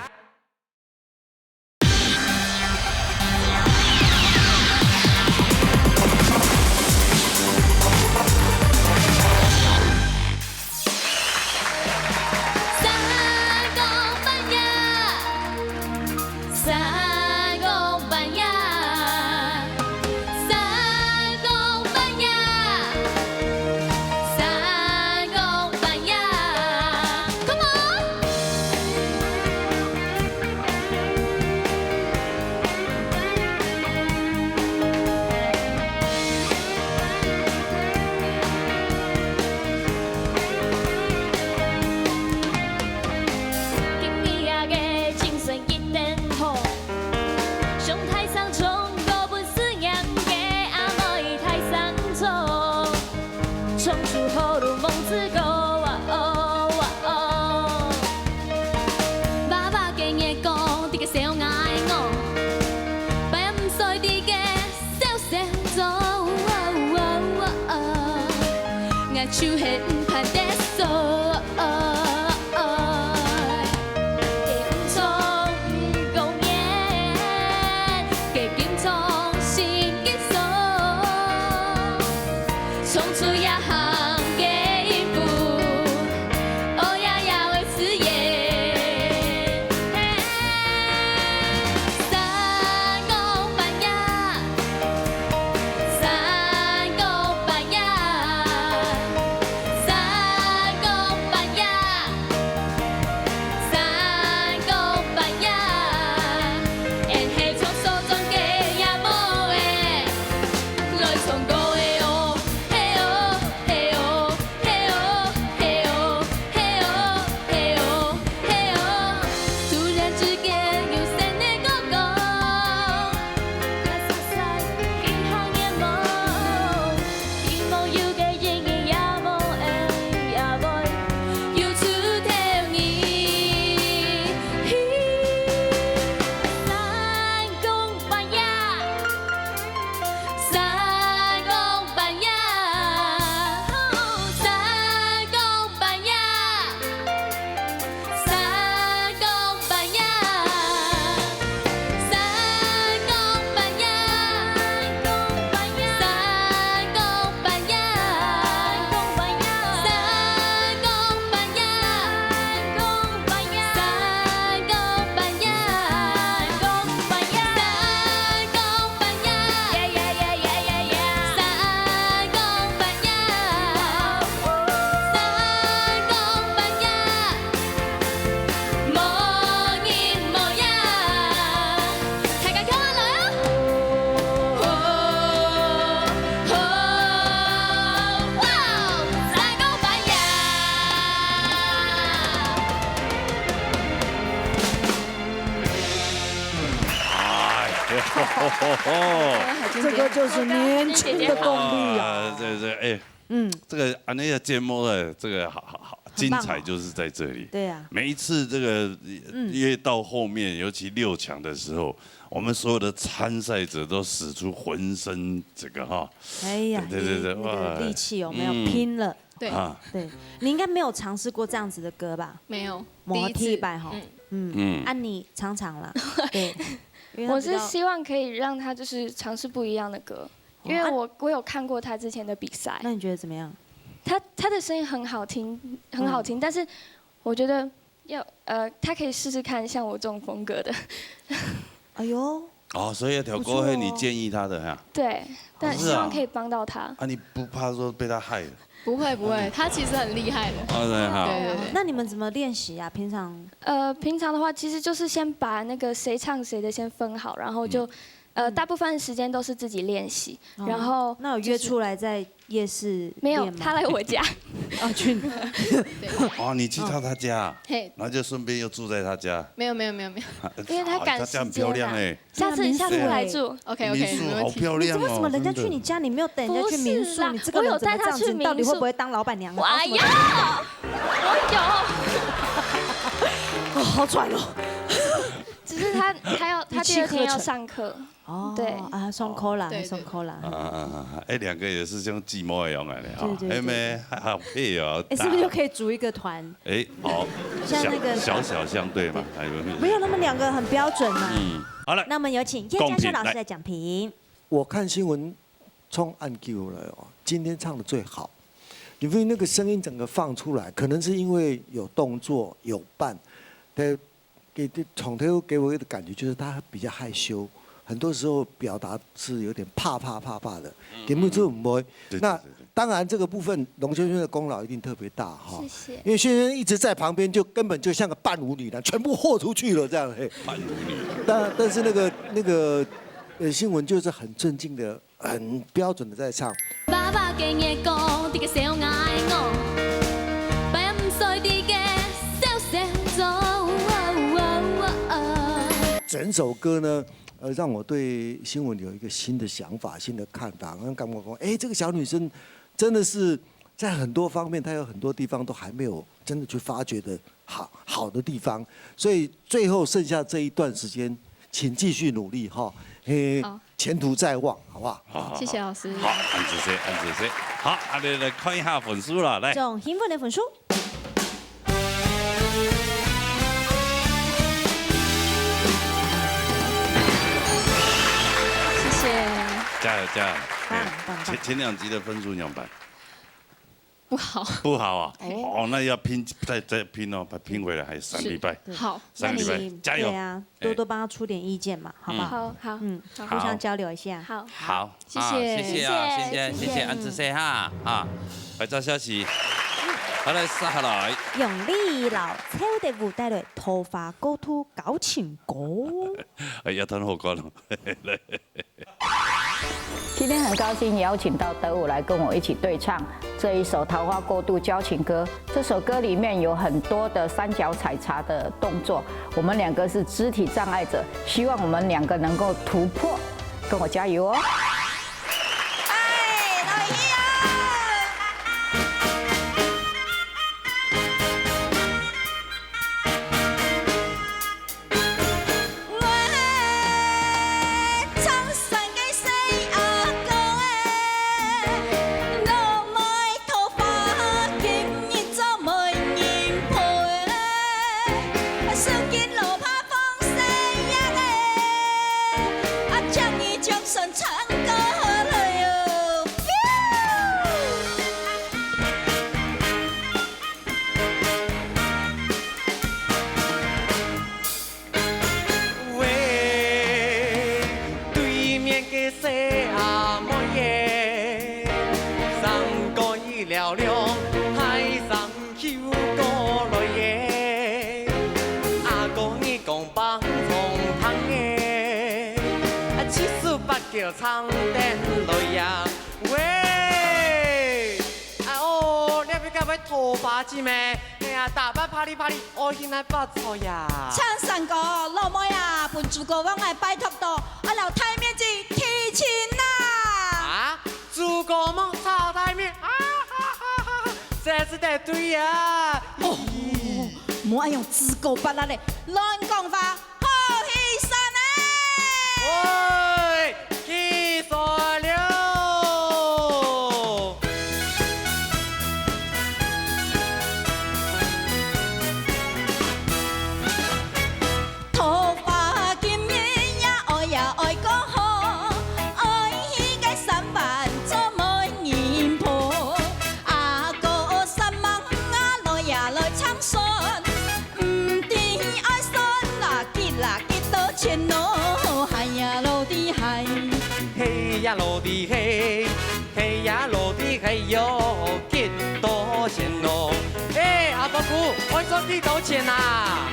哎呦，这个就是年轻的动力啊。啊，这这哎，嗯，这个安尼个节目呢，这个好好好，精彩就是在这里。对啊，每一次这个越到后面，尤其六强的时候，我们所有的参赛者都使出浑身这个哈，哎呀，对对对对那个哇力气有没有嗯拼了？对，啊，对，你应该没有尝试过这样子的歌吧？没有，摩第一次替拜吼嗯，嗯，嗯。啊，你常常啦，对，因为他比较我是希望可以让他就是尝试不一样的歌，因为哦，啊我，我有看过他之前的比赛，那你觉得怎么样？他，他的声音很好听，很好听，嗯。但是我觉得要，呃，他可以试试看像我这种风格的。哎呦，哦，所以那条歌，不错哦。嘿，你建议他的哈？对，但哦，是啊。希望可以帮到他。啊，你不怕说被他害了？不会，不会，嗯。他其实很厉害的。哦，对哈。对，对，对。那你们怎么练习啊？平常？呃，平常的话，其实就是先把那个谁唱谁的先分好，然后就，嗯。呃，嗯。大部分时间都是自己练习，哦，然后那有约出来在夜市练吗？没有，他来我家。哦，去。对。哦，你去到他家啊？嗯。嘿。然后就顺便又住在他家。没有，没有，没有，没有。因为他赶时间啊。啊，他家很漂亮欸。下次，对啊，民宿欸。下次来住。OK，OK，民宿好漂亮哦，没问题。你怎么，怎么人家去你家，真的。你没有带人家去民宿？不是啦，你这个人怎么这样子？我有带他去民宿。你到底会不会当老板娘啊？我有，搞什么？我有。哦，好喘哦。只是他，他要，他第二天要上课。语气喝沉。哦，对。啊，上课啦，对，对。上课啦。啊，啊，啊，啊，哎，两个也是像寂寞一样的哈，对，对，对。哎，没，好配哦，哎，是不是就可以组一个团？哎，好，像那个小，小小相对嘛，哎，没有，他们两个很标准嘛。嗯，好了，那我们有请叶嘉修老师的奖评。公平，来。我看新闻冲按久了哦，今天唱得最好，因为那个声音整个放出来，可能是因为有动作有伴，给，给，从头给我的感觉就是他比较害羞，很多时候表达是有点怕怕怕怕的，嗯，根本就不会。嗯，嗯。对，那对，对，对。当然这个部分，龙萱萱的功劳一定特别大哈，谢谢。因为萱萱一直在旁边，就根本就像个伴舞女郎，全部豁出去了这样，嘿。伴舞女郎。但，但是那个，那个，呃，新闻就是很镇静的，很标准的在唱。爸爸跟你讲，这个小矮我，白唔衰的个小小整首歌呢，呃，让我对新闻有一个新的想法、新的看法，让感觉说，哎，这个小女生真的是在很多方面，她有很多地方都还没有真的去发掘的好，好的地方，所以最后剩下这一段时间，请继续努力哈，嘿，好。前途在望，好不好？好，好，好。谢谢老师。好，恁仔細，恁仔細。好，啊，你来看一下分数啦，来。总评分的分数。 谢谢。加油，加油。棒，哎，棒，棒。前，前两集的分数仰般？不好。不好啊？哦。哦，那要拼，再，再拼哦，把它拼回来，还有三个礼拜。是。对。好。三个礼拜，那你，加油。对啊，哎。多多帮他出点意见嘛，好不好？嗯。好，好。嗯，好。互相交流一下。好。好。 好，谢谢。啊，谢谢啊，谢谢，谢谢。谢谢恁仔細哈，啊，拍照消息。好，來，接下來。楊麗摎周德武帶來桃花過渡交情歌。哎，要談好歌了。今天很高兴邀请到德武來跟我一起對唱這一首《桃花过渡交情歌》。这首歌里面有很多的三脚采茶的动作，我们两个是肢体障碍者，希望我们两个能够突破，跟我加油哦。 哎，來去啊！ 喂，對面个細阿妹耶，三個一了了，海上去過來耶。阿哥你講棒棒糖耶，啊，七十八九唱得來呀。喂，啊哦，你要不要搞杯拖把子咩？ 哎呀，打扮啪哩啪哩，愛去哪發財呀？唱山歌，老妹啊，分朱哥望𠊎拜託到，愛摎大面子提親啊！啊，朱哥望炒大面，啊哈哈哈哈，這是得對呀！哦，莫恁樣自高半拉咧，亂講話，好犧牲呢！喂，犧牲了！哎喲，幾多錢咯？哎，阿伯姑，愛算幾多錢啊？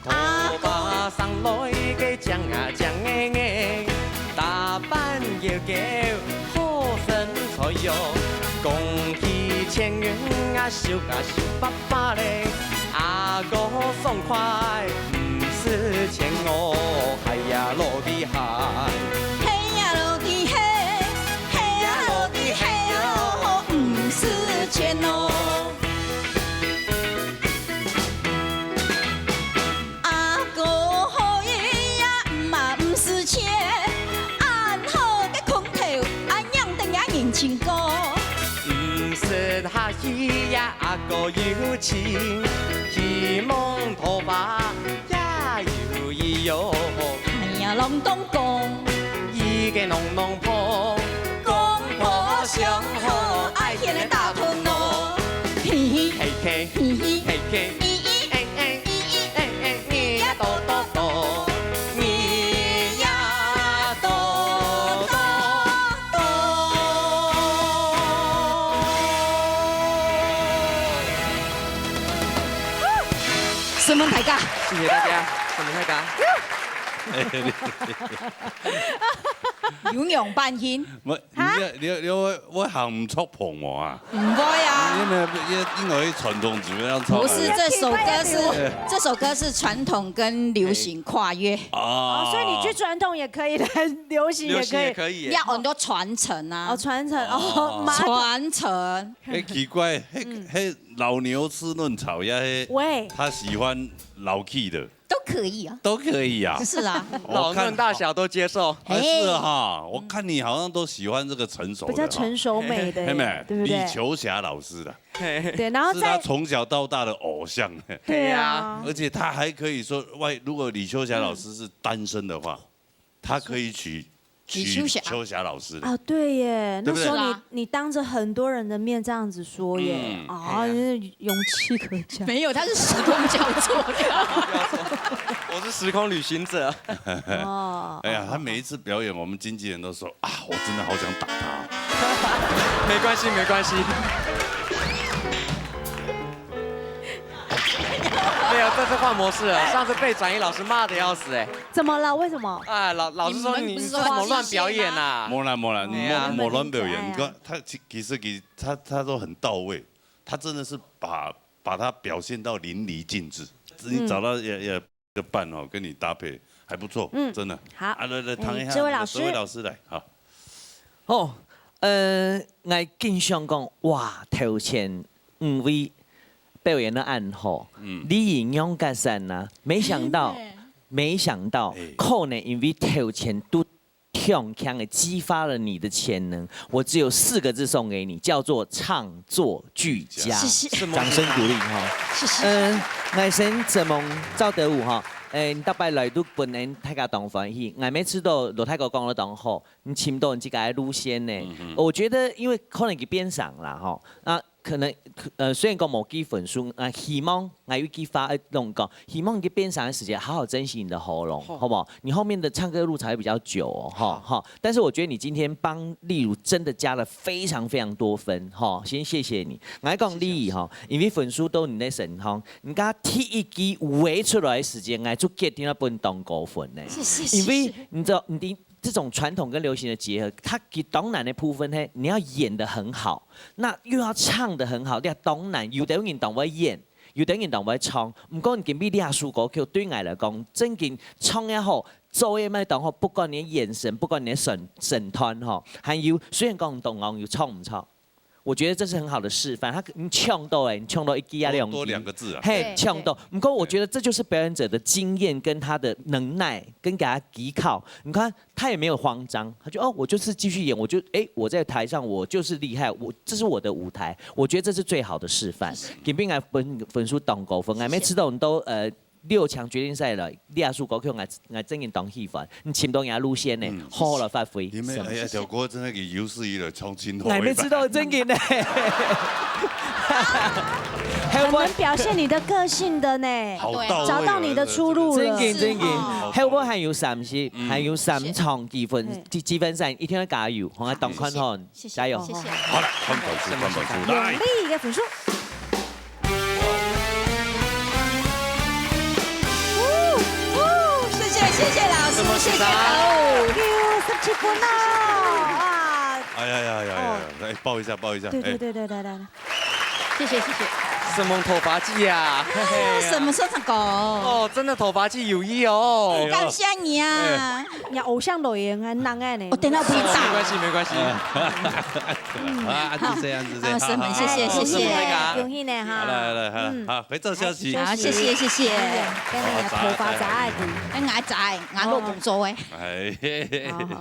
阿哥。頭擺生來个靚啊靚个个，打扮又夠好身材喲。講起錢銀啊，手啊手巴巴咧，阿哥爽快，毋使錢哦，嗨呀，落地嗨。嘿呀，落地嘿，嘿呀，落地嘿哦，毋使錢哦。 阿哥好意呀，嘛毋使錢，恁好个空頭，恁樣等也人情高。毋使客氣呀，阿哥有情，希望桃花也有意喲。哎呀，啷當講，一个啷啷婆，公婆相好，愛牽个大頭腦。嘿嘿。嘿嘿。 嘿嘿，嘿嘿，嘿嘿，嘿嘿，你呀多多多，你呀多多多。承蒙大家。謝謝大家，承蒙大家。有仰般形？我，你，你，你，我，我行毋著譜無啊？ 毋會啊。因為，因為，因為傳統怎麼樣唱啊？不是，這首歌是，哎。這首歌是傳統跟流行跨越。哦，所以你去傳統也可以，來流行也可以。流行也可以耶。要很多傳承啊。哦，傳承，哦，哦。傳承。哎，奇怪，嘿，嗯。嘿，老牛吃嫩草呀，嘿，喂。他喜歡老氣的。 都可以啊。都可以啊。是啊。我看老嫩大小都接受。哎，是哈，我看你好像都喜歡這個成熟的哈。比較成熟美的，嘿咩？對不對？李秋霞老師的，嘿。對，然後再，是他從小到大的偶像。對啊。而且他還可以說，喂，如果李秋霞老師是單身的話，他可以娶 李秋霞。娶秋霞老師的。啊，對耶，對不對？那時候你，是啊。你當著很多人的面這樣子說耶，嗯。啊，嘿啊。真是勇氣可嘉。沒有，他是時空交錯的。我是時空旅行者。哦。哎呀，他每一次表演，我們經紀人都說：「啊，我真的好想打他哦。」沒關係，沒關係。沒有，這次換模式了。上次被展翼老師罵得要死哎。怎麼了？為什麼？哎，老，老師說你，你們不是說這怎麼亂表演啊？無啦，無啦，你哎呀。無，無亂表演。哎呀。你看他其，其實其，他，他都很到位，他真的是把，把它表現到淋漓盡致。你找到也，嗯。也一個伴哦，跟你搭配還不錯，嗯。真的。好。啊，來，來，哎，談一下，這位老師。這位老師來，好。好，呃，𠊎緊想講，哇，頭前五位表演得恁好，嗯。你一樣結煞啊，沒想到，哎。沒想到，哎。可能因為頭前都 強強地激發了你的潛能。我只有四個字送給你，叫做唱作俱佳。謝謝。什麼？掌聲鼓勵哈。謝謝。嗯，𠊎先承蒙趙德武哈，誒，你逐擺來都分𠊎大家當歡喜，𠊎每次都老大哥講得當好，你尋到你自家的路線呢。嗯哼。我覺得因為可能佢變聲啦哈，啊， 可能，呃，雖然講無記分數，啊，希望，𠊎有一句話愛攏講，希望你變聲个時節，好好珍惜你的喉嚨，好。好不好？你後面的唱歌路才會比較久哦，哈，好。哈。但是我覺得你今天幫麗如真的加了非常非常多分，哈，先謝謝你。𠊎講麗如哈，謝謝。因為分數都你在身上，你剛剛第一句話出來的時間，𠊎就決定要分當高分呢。謝謝，因為謝謝。你知道，你的 這種傳統跟流行的結合，它極當難的部分，嘿，你要演得很好，那又要唱得很好，這當難。有兜人當會演，有兜人當會唱。毋過你今晡日這首歌曲對𠊎來講，正經唱也好，做也乜當好，不管你的眼神，不管你的身，身段吼，還有，雖然講你當講有唱毋唱， 我覺得這是很好的示範。他，你唱到欸，你唱到一句啊，多，兩句。多兩個字啊。嘿，對，唱到。對。毋過我覺得這就是表演者的經驗跟他的能耐，跟給他依靠。你看，他也沒有慌張，他就，哦，我就是繼續演，我就，欸，我在台上，我就是厲害，我，這是我的舞台。我覺得這是最好的示範。謝謝。今晡日分，分數當高分，謝謝。每次都，呃，六強決定賽了，這首歌曲𠊎，𠊎真經當喜歡，你尋到你个路線呢，嗯。好好來發揮。你們，哎呀，小郭真的有史以來唱盡好的。𠊎毋知道，真經呢。還有無？很能表現你的個性的呢。好到位哦。找到你的出路了。真經，真經。哦。還有無？還有三十，嗯。還有三場積分，嘿。積，積分賽，一定要加油，好，當看好。 謝謝，加油。謝謝。好了，看分數，看分數，來。永利一个分數。哦，哦，謝謝，謝謝老師，謝謝。哦，九十七分哦，哇。哎呀呀呀呀，哦。來，抱一下，抱一下，對，對，哎。對，對，對，對。謝謝，謝謝。承蒙頭髮姐啊，哎呀，什麼時候成功？哦，真的頭髮姐有意哦。哎呀。感謝你啊。哎。 你偶像留言還難哎呢。哦，等下不會打。沒關係，沒關係。嗯。啊，恁仔細，恁仔細，啊，是，好，好，謝謝，好，謝謝。恭喜呢，恭喜呢，哈。好，來，來，好，嗯。好，回頭休息。好，謝謝，謝謝。跟你个頭髮早一點。哎，𠊎早，𠊎老公做个。哎，嘿，嘿，嘿。好，好，好。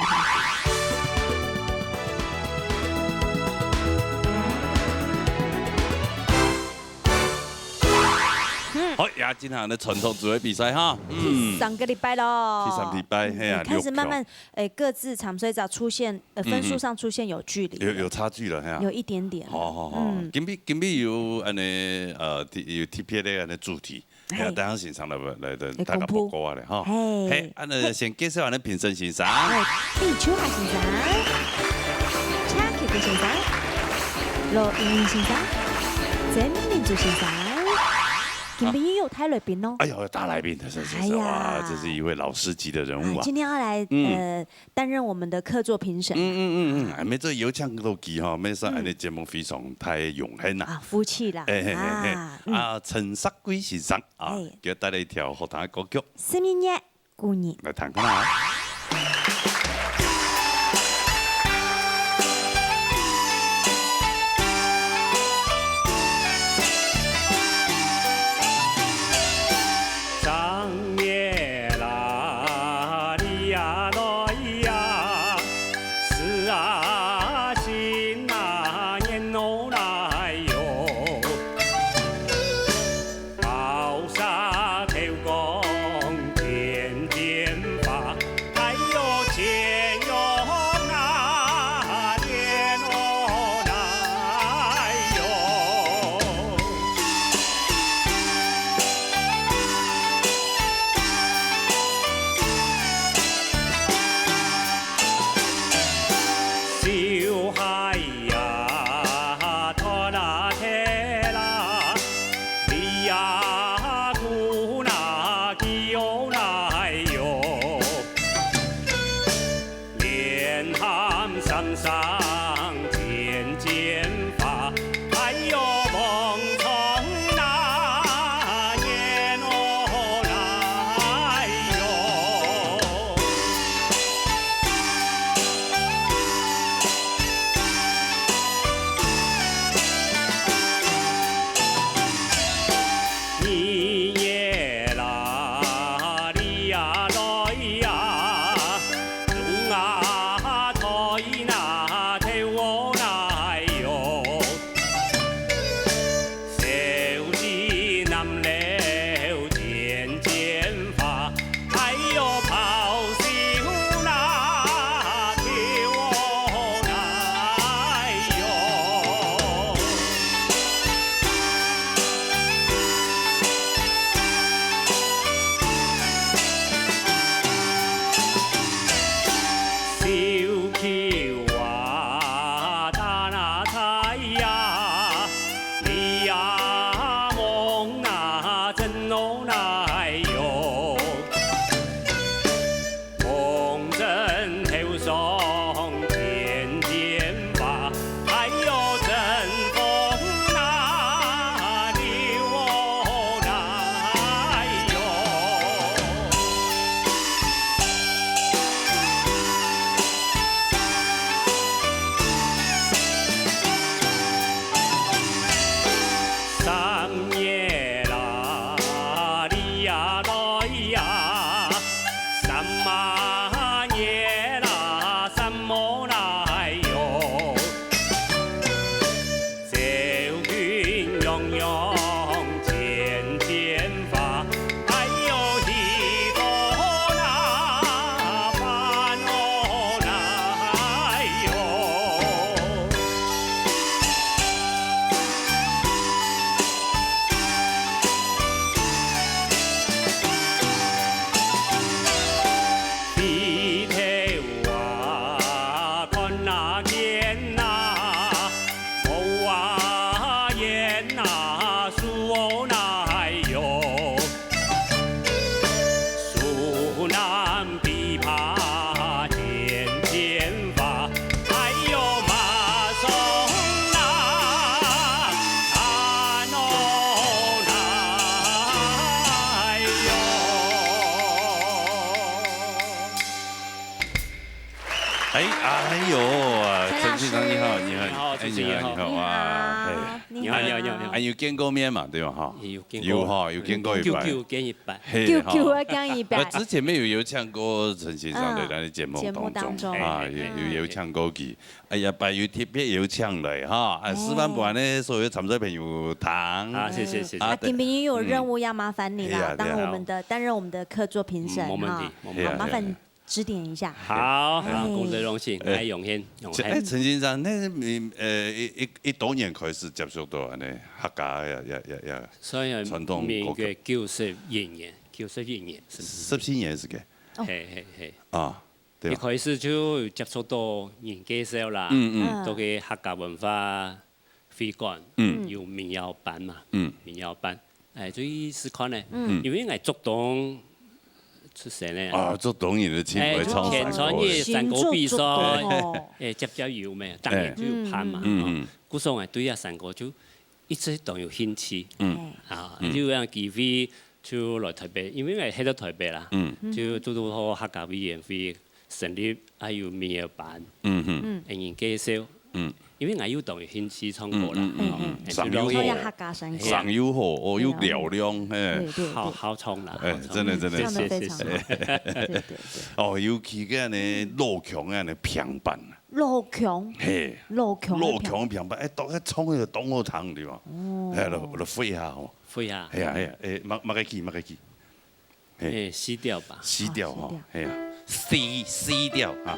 嗯。好，也進行了傳統組的比賽哈。嗯。第三个禮拜咯。第三禮拜，嘿啊，嗯，開始慢慢，六強。 誒，各自參賽者出現，呃，嗯，嗯。分數上出現有距離了。有，有差距了，嘿啊。有一點點了。好，好，好。嗯。今晡，今晡有恁仔，呃，特，有特別个恁仔主題，嘿。還有帶上先生來，來，來，來大家報告啊咧，吼。嘿。嘿，恁仔先介紹恁仔評審先生。哎，李秋華先生，車啟福先生，羅英英先生，曾明珠先生。今晡日又有大來賓哦。哎喲，大來賓，是，是，是，哎呀。哇，這是一位老師級的人物啊。啊，今天要來，嗯。呃， 擔任我們的客座評審。嗯，嗯，嗯，嗯，哎，每次有請到佢吼，每次恁仔節目非常大榮幸啊。嗯。啊，福氣啦。哎，嘿，嘿，嘿。啊，嗯。啊，陳石貴先生啊，嘿。佢帶來一條好聽个歌曲。十二月故人。來聽看啊。哎，哎呦，陈先生你好，你好，你好，哎，主持人你好，你好，哇，哎，你好，你好，你好，你好。哎，有见过面嘛，对吧？哈，有见过，有哈，有见过一摆。久久见一摆。嘿，久久啊，见一摆。哈。我之前没有邀请过陈先生的，嗯，在节目当中，节目当中。啊，有，有邀请过佢。哎呀，拜有特别邀请来哈，哎，示范部呢，所有参赛朋友听。好，谢谢，谢谢。啊，今天有任务要麻烦你啦，嗯，对啊，对啊。当我们的，担任我们的客座评审哈。嗯，没问题，没问题。好，麻烦指点一下。好，好，哎。功德荣幸，来，永hen，永hen一，一，一，一多年开始接触到恁呢客家个，个，个传统歌曲。哦，嘿，嘿，嘿。啊，对。一开始就接触到人家个啦。嗯，嗯。都去客家文化推广，嗯，嗯，有民谣班嘛，嗯。民谣班。哎，最时刻呢，嗯。有影个角色，嗯。哎，就田川个山歌比赛，田川个山歌比赛，哦。哎，接接有咩，当然就有办嘛，哎。嗯。哦。嗯，嗯。故所哎，对啊，山歌就 一直都有兴趣。嗯。啊，嗯。就有机会就来台北，因為𠊎歇到台北啦，嗯。就堵堵好客家委員會成立，還有民謠班，嗯哼。嗯。人介紹，嗯。因為𠊎有當有興趣唱歌啦，嗯，嗯，嗯，嗯。哦，哎，就容易。唱又好。唱又客家山歌。哎呀。唱又好，哦，又嘹亮，嘿。對，對，對。好，好唱啦，哎，好唱。真的，真的。嗯，唱得非常好。謝謝，謝謝。對，對，對。哦，尤其个呢，老腔个呢，平板。 老腔。嘿。老腔个平板。老腔个平板，哎，當，哎，唱个當好聽，對吧？哦。哎，來，來，會下吼。會下。哎呀，哎呀，哎，麼，麼个key，麼个key。嘿。哎，C調吧。C調吼，哦，C調。哎呀，C，C調啊。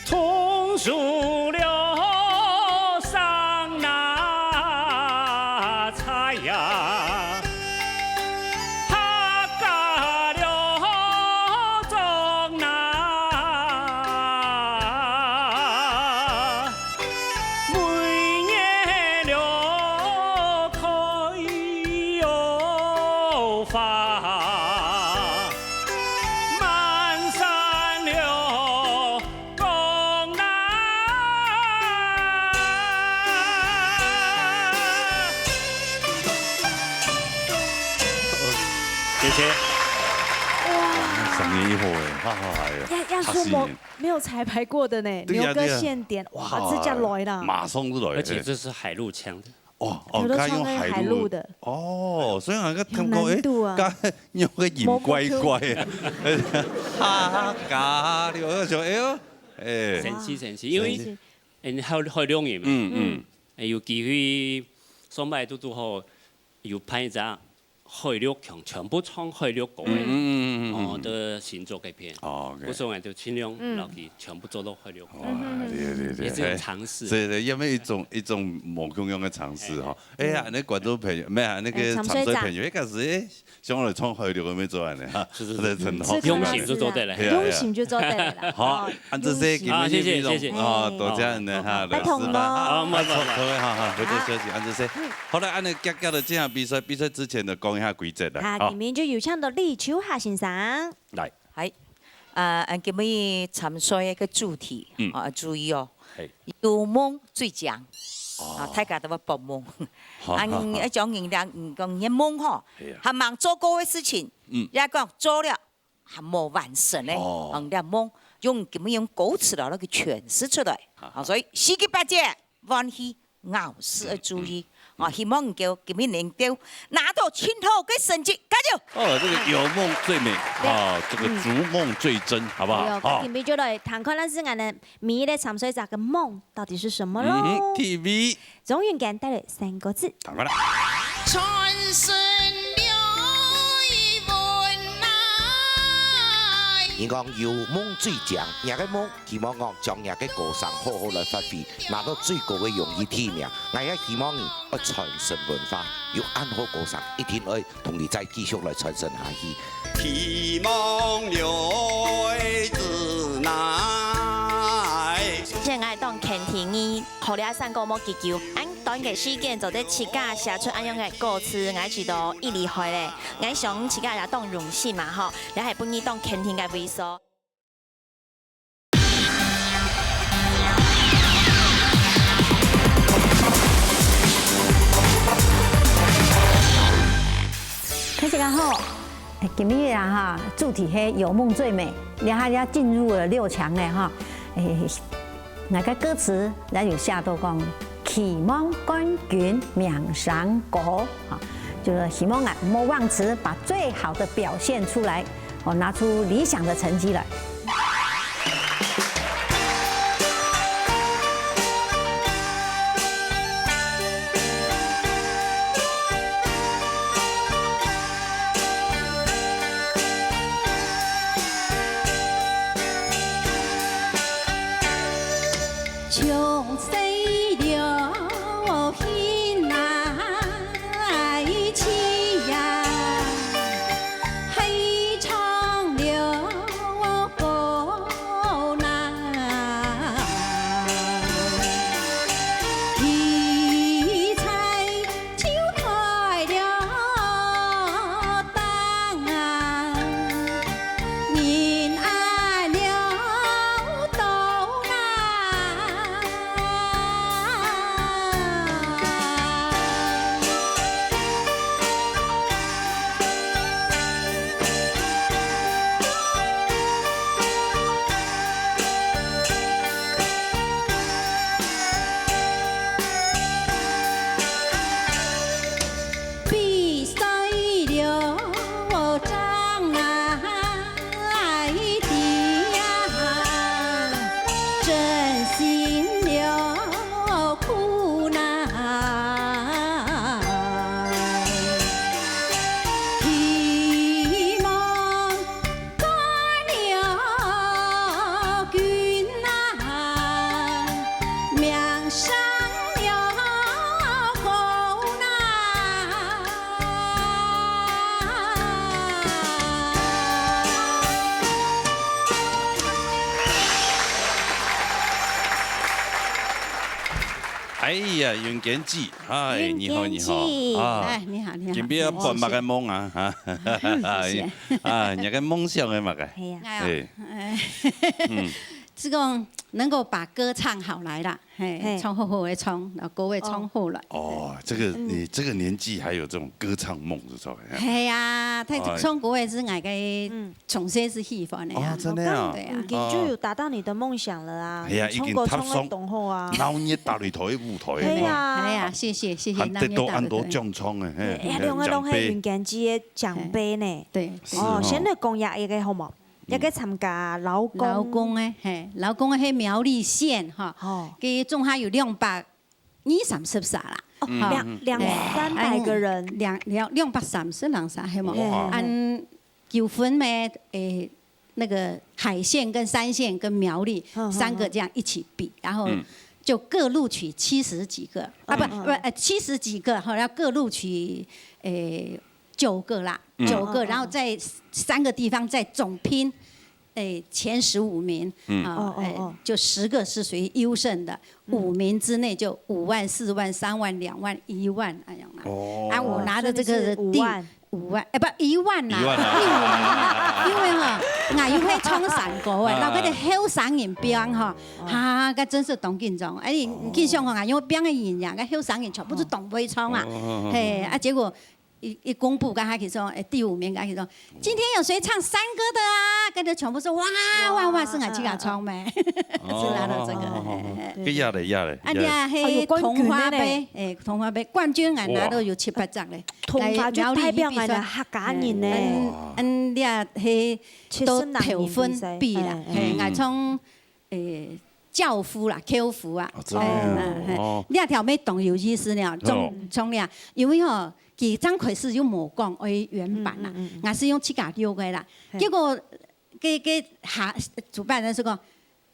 种熟了生那菜呀，下嫁了种那 梅叶了开了花，满山了光啊。谢谢。哇，声音一好哎，哈哈哎呀，要，要说我，吓死人。 没有彩排过的呢，对呀，牛哥现点，对呀。哇，哇，这下来啦。马上就来了。而且这是海陆腔的。哦，哦，有的唱的是海陆的。他用海陆，哦，所以那个听过，有难度啊。哎，刚才牛哥音怪怪的。哈哈，嘎的，我就想，哎呦，哎。神奇，神奇，因为，神奇。嗯，海，海陆音嘛。嗯，嗯。哎，有机会，上摆堵堵好，有拍一张 海陆腔，全部唱海陆歌个，嗯，嗯，嗯，嗯，嗯。哦，在新竹該片。哦，OK。故所𠊎就盡量，嗯。摎佢全部做到海陸歌。哇，嗯，嗯，嗯。對，對，對，也是一種嘗試。嘿，對，對，因為一種，一種無共樣个嘗試吼。哎。哎呀，嗯。那觀眾朋友，沒有啊，那個哎，參賽者。參賽朋友，一開始，哎，想來唱海陸个，沒做恁呢哈。是，是，是。真好。是，用心就做得了。係啊，係啊。用心就做得了啦。好，哦，恁仔細，用心。今日非常，啊，謝謝，謝謝。啊，多謝恁呢哈，好，拜託囉。來示範哈。好，拜託，拜託。各位哈，哈，回頭休息，恁仔細。嗯。 好了，恁呢，遽遽个進行比賽，比賽之前就講一下規則啦。啊，吼。今日就有請到李秋霞先生。來。係，呃，今日參賽个主題，嗯。啊，注意哦，係。有夢最靚。哦。啊，大家都愛發夢。哈，哈，哈。啊，你愛講人家，你講你个夢吼，係啊。還吂做過个事情，嗯。也講做了， 還無完成呢，哦。嗯，這夢用，用歌詞來那個詮釋出來。好。啊，所以四季八節，運氣、咬字愛注意。嗯，嗯。啊，希望你今日能夠拿到盡好个成績，加油！哦，這個有夢最美，對。啊，這個逐夢最真，嗯。好不好？哎喲，好。今日就來聽看，但是俺的迷的參賽者个夢到底是什麼咯？嗯哼，T V。 鍾雲健帶來三個字。當然啦。傳神了一文來。人講有夢最靚，若个夢，希望講將若个歌聲好好來發揮，拿到最高个榮譽第一名。𠊎也希望你愛傳承文化，有恁好歌聲，一定愛同你再繼續來傳承下去。希望了一文來。現在當肯定你 好了，三個無幾久，恁短个時間做得自家寫出恁樣个歌詞，𠊎知道已厲害咧。𠊎想自家也當榮幸嘛吼，也係分你當肯定个位所。大家好，今日啊哈，主題係有夢最美，這下要進入了六強了哈。誒，𠊎个歌詞也有寫到講，期望冠軍名聲高，哈，就是希望啊，莫忘詞，把最好的表現出來，哦，拿出理想的成績來。 哎呀，雲娟姊，嗨，你好，你好。啊，哎，你好，你好。今晡日要發麼个夢啊？哈，謝謝。啊，你个夢想係麼个？係啊。哎。嗯。係講能夠把歌唱好來啦，嘿，嘿。唱好好个唱，然後歌也唱好來。哦，這個，你這個年紀還有這種歌唱夢，是吧？係啊，佢唱歌也係𠊎个，嗯。 從細係喜歡个啊。哦，真的啊。對啊。已經就有達到你的夢想了啊，哎呀，你唱歌唱到當好啊。鬧熱大擂台个舞台。係啊。係啊，謝謝，謝謝，還得到恁多鬧熱大擂台。獎狀个，嘿，哎，兩個都係雲娟姊个獎盃呢。對，對。哦，先來講一個好無？嗯。一個參加老公。老公个，嘿，老公个係苗栗縣哈，哦。佢總下有兩百 二三十儕啦。哦，嗯，兩，嗯，嗯。兩三百個人。哎，兩，兩，兩百三十人儕，係無？哇。恁九份咩，誒，那個海線跟山線跟苗栗，嗯，嗯，三個這樣一起比，然後，嗯。就各錄取七十幾個，啊，不，嗯，嗯。不，呃，七十幾個，哈，要各錄取，誒，九個啦，嗯。九個，嗯，嗯，嗯。然後在三個地方再總拼， 誒，前十五名，嗯。啊，哦，哦，哦。誒，就十個是屬於優勝的，嗯。五名之內就五萬、四萬、三萬、兩萬、一萬那樣啦。哦。啊，我拿的這個是第五萬。五萬，誒，不，一萬啦，一萬啊。第五名啦，因為哈，𠊎又會唱山歌誒，啊。然後該個後生人編哈，哦。哈，該真是當緊張。誒，你，你去想看啊，因為編个人呀，該後生人全部是當會唱啊，哦，哦，哦，哦。嘿，啊，結果 一，一公布，剛開始說，誒，第五名，剛開始說，「今天有誰唱山歌的啊？」跟著全部說，「哇，哇，哇，係𠊎自家唱咩？」哦，係啦，那這個，哦，哦，哦，嘿，嘿，嘿。該也咧，也咧，啊，也咧。你看，嘿，啊，有冠軍个呢。桐花杯，誒，桐花杯冠軍，𠊎拿到有七八隻咧。桐花就代表𠊎等客家人呢。來苗栗比賽。嗯，嗯，你看，嘿，七十零人比賽。都頭分比啦，嗯，嘿，嗯。𠊎從 誒，轎夫啦，轎夫啊。哦，真的啊。嗯，嗯，嗯。哦。這條乜當有意思呢，從，哦。從了，因為吼，佢正開始又無講愛原版啦，嗯，嗯，嗯，嗯。𠊎係用自家錄个啦。嘿。結果，該，該下，主辦人係講，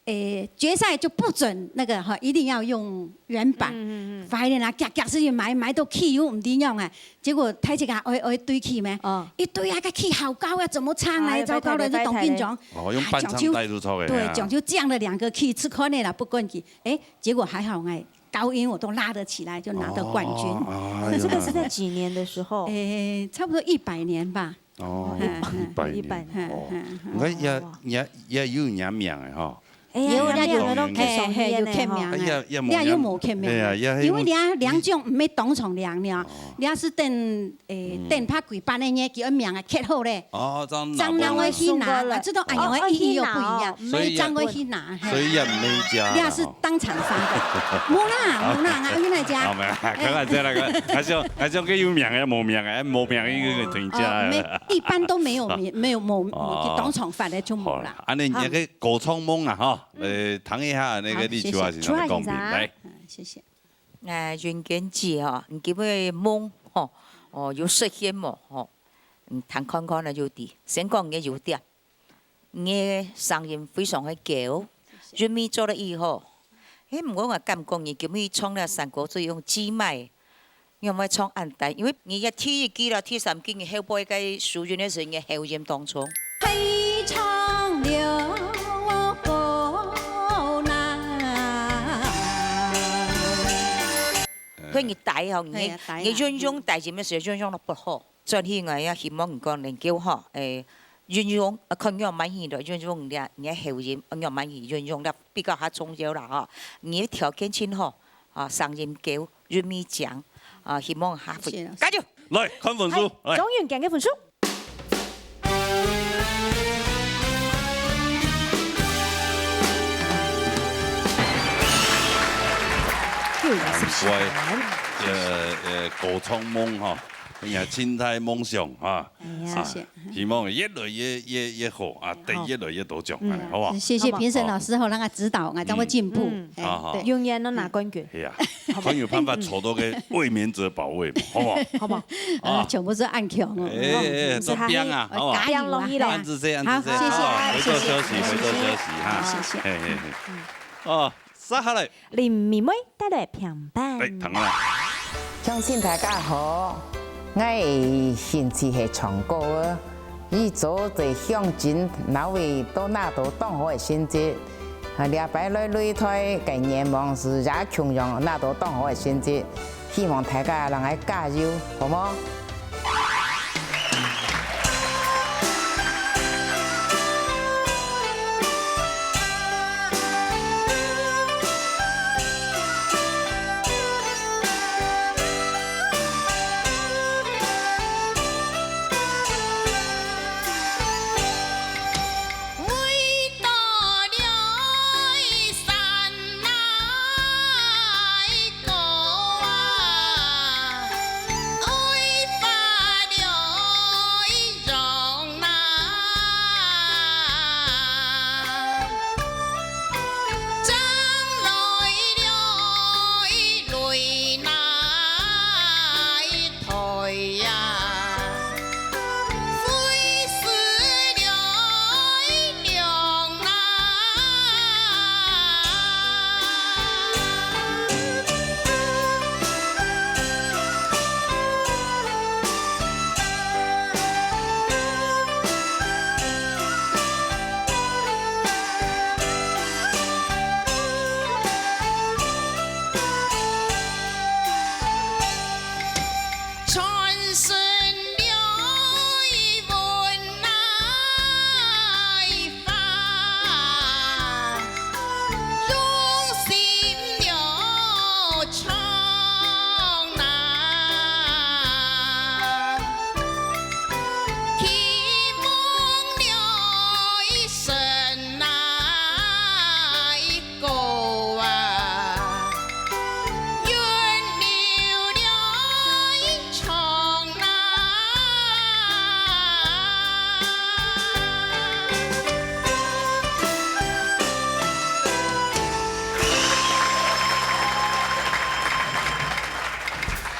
誒，決賽就不准那個哈，一定要用原版。嗯，嗯，嗯。反正啊，遽遽出去買，買到氣又毋知樣啊。 結果大自家愛，愛對key咩？哦。一對啊，該key好高啊，怎麼唱啊？哎，糟糕了，拜託，就當緊張。拜託。哦，用伴唱帶就著个，對，啊。講究這樣的兩個key，試看个啦，不管佢。誒，結果還好，哎，高音我都拉得起來，就拿到冠軍。哦，哎喲。這個是在幾年的時候？誒，差不多一百年吧。哦，嗯，嗯。一百年，一百年。哦。嗯，嗯，嗯。你看也，哇。也，也有人名个吼。哎呀，有，有，有，有，有，嘿，嘿，有刻名个。哎呀，也無，你也有無刻名个？哎呀，也，因為你啊，領獎毋係當場領了，哦。你也是等，誒，嗯。等拍幾班个呢，佢个名啊刻好咧。哦，這樣拿，正人會去拿，送過來。啊，這種哎喲，哦，意義又不一樣，哦，哦，所以也，正會去拿，嘿。所以也毋係假啦，你也是當場發的。吼。無啦，無啦，哪有哪假？好，無啦，開玩笑啦，開玩笑，還想，還想个有名个，無名个，無名个，一個一個推薦。哦，沒，一般都沒有名，沒有，無，哦。當場發的就無啦。好啦，恁樣，好。你个歌唱夢啊，吼。 呃，聽一下那個李秋華先生的講評，好，謝謝。秋華先生。來。嗯，謝謝。哎，雲娟姐吼，你今日夢吼，哦，有實現無吼？嗯，聽看看呢就知。先講你个優點，你个聲音非常个高，謝謝。韻味做得異好。哎，毋過𠊎感覺你今日唱了山歌，就用G麥， 你有無唱恁低？因為你个第一句啦、第三句，你後背个收音个時候，你个喉音當重。係唱了歌啦。所以你低吼，你，哎呀，低啦。你運用低音个時候，運用得不好。所以𠊎也希望你講能夠吼，誒，運用，呃，看仰般去咯，運用你个，你个喉音，仰般去運用得比較較重要啦吼。你个條件真好，啊，聲音高，韻味強，啊，希望下回，謝謝老師。加油！ 來，看分數，嗨，來。總員揀个分數。九十四分。難怪，呃，呃，歌唱夢哈，哎呀，盡大夢想哈。哎呀。啊，謝謝。希望越來越，越，越好啊，好。得越來越多獎，嗯。哎，好不好？謝謝評審老師吼，好不好？讓他指導，我才會進步。嗯。哎，好，好。對。永遠都拿冠軍。嗯。哎呀，好不好？很有辦法坐到个衛冕者寶位嘛，好不好？好不好？ 啊。呃，全部是恁強哦。哎，哎，哦，做兵啊，好不好？加油哦。兵容易咯。恁仔細，恁仔細，好，謝謝，好不好？回頭休息，謝謝，回頭休息哈。謝謝。嘿，嘿，嘿。哦，接下來。林美妹帶來評判。哎，聽啊。鄉親大家好，𠊎个興趣係唱歌个，以早在鄉鎮哪位都拿到當好个成績。 啊，這擺來擂台个願望係也共樣拿到當好个成績，希望大家摎𠊎加油，好無？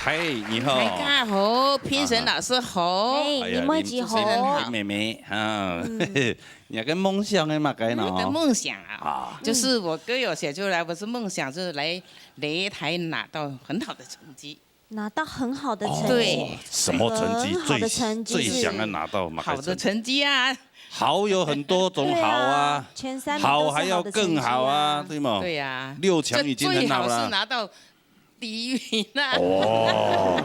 嗨，你好。大家好，評審老師好。哎，哎呀，你妹子好。林，林妹妹，啊。嗯。你个夢想係麼个呢？我的夢想啊，啊。就是我歌有寫出來，我是夢想就是來擂台拿到很好的成績。 拿到很好的成績。哦，對。什麼成績？很好的成績是最，最想要拿到麼个成績？好的成績啊。好有很多種好啊。對啊，前三名都是好的成績啊。好還要更好啊，對嗎？對啊。六強已經很好了。這最好是拿到第一名啊。哦，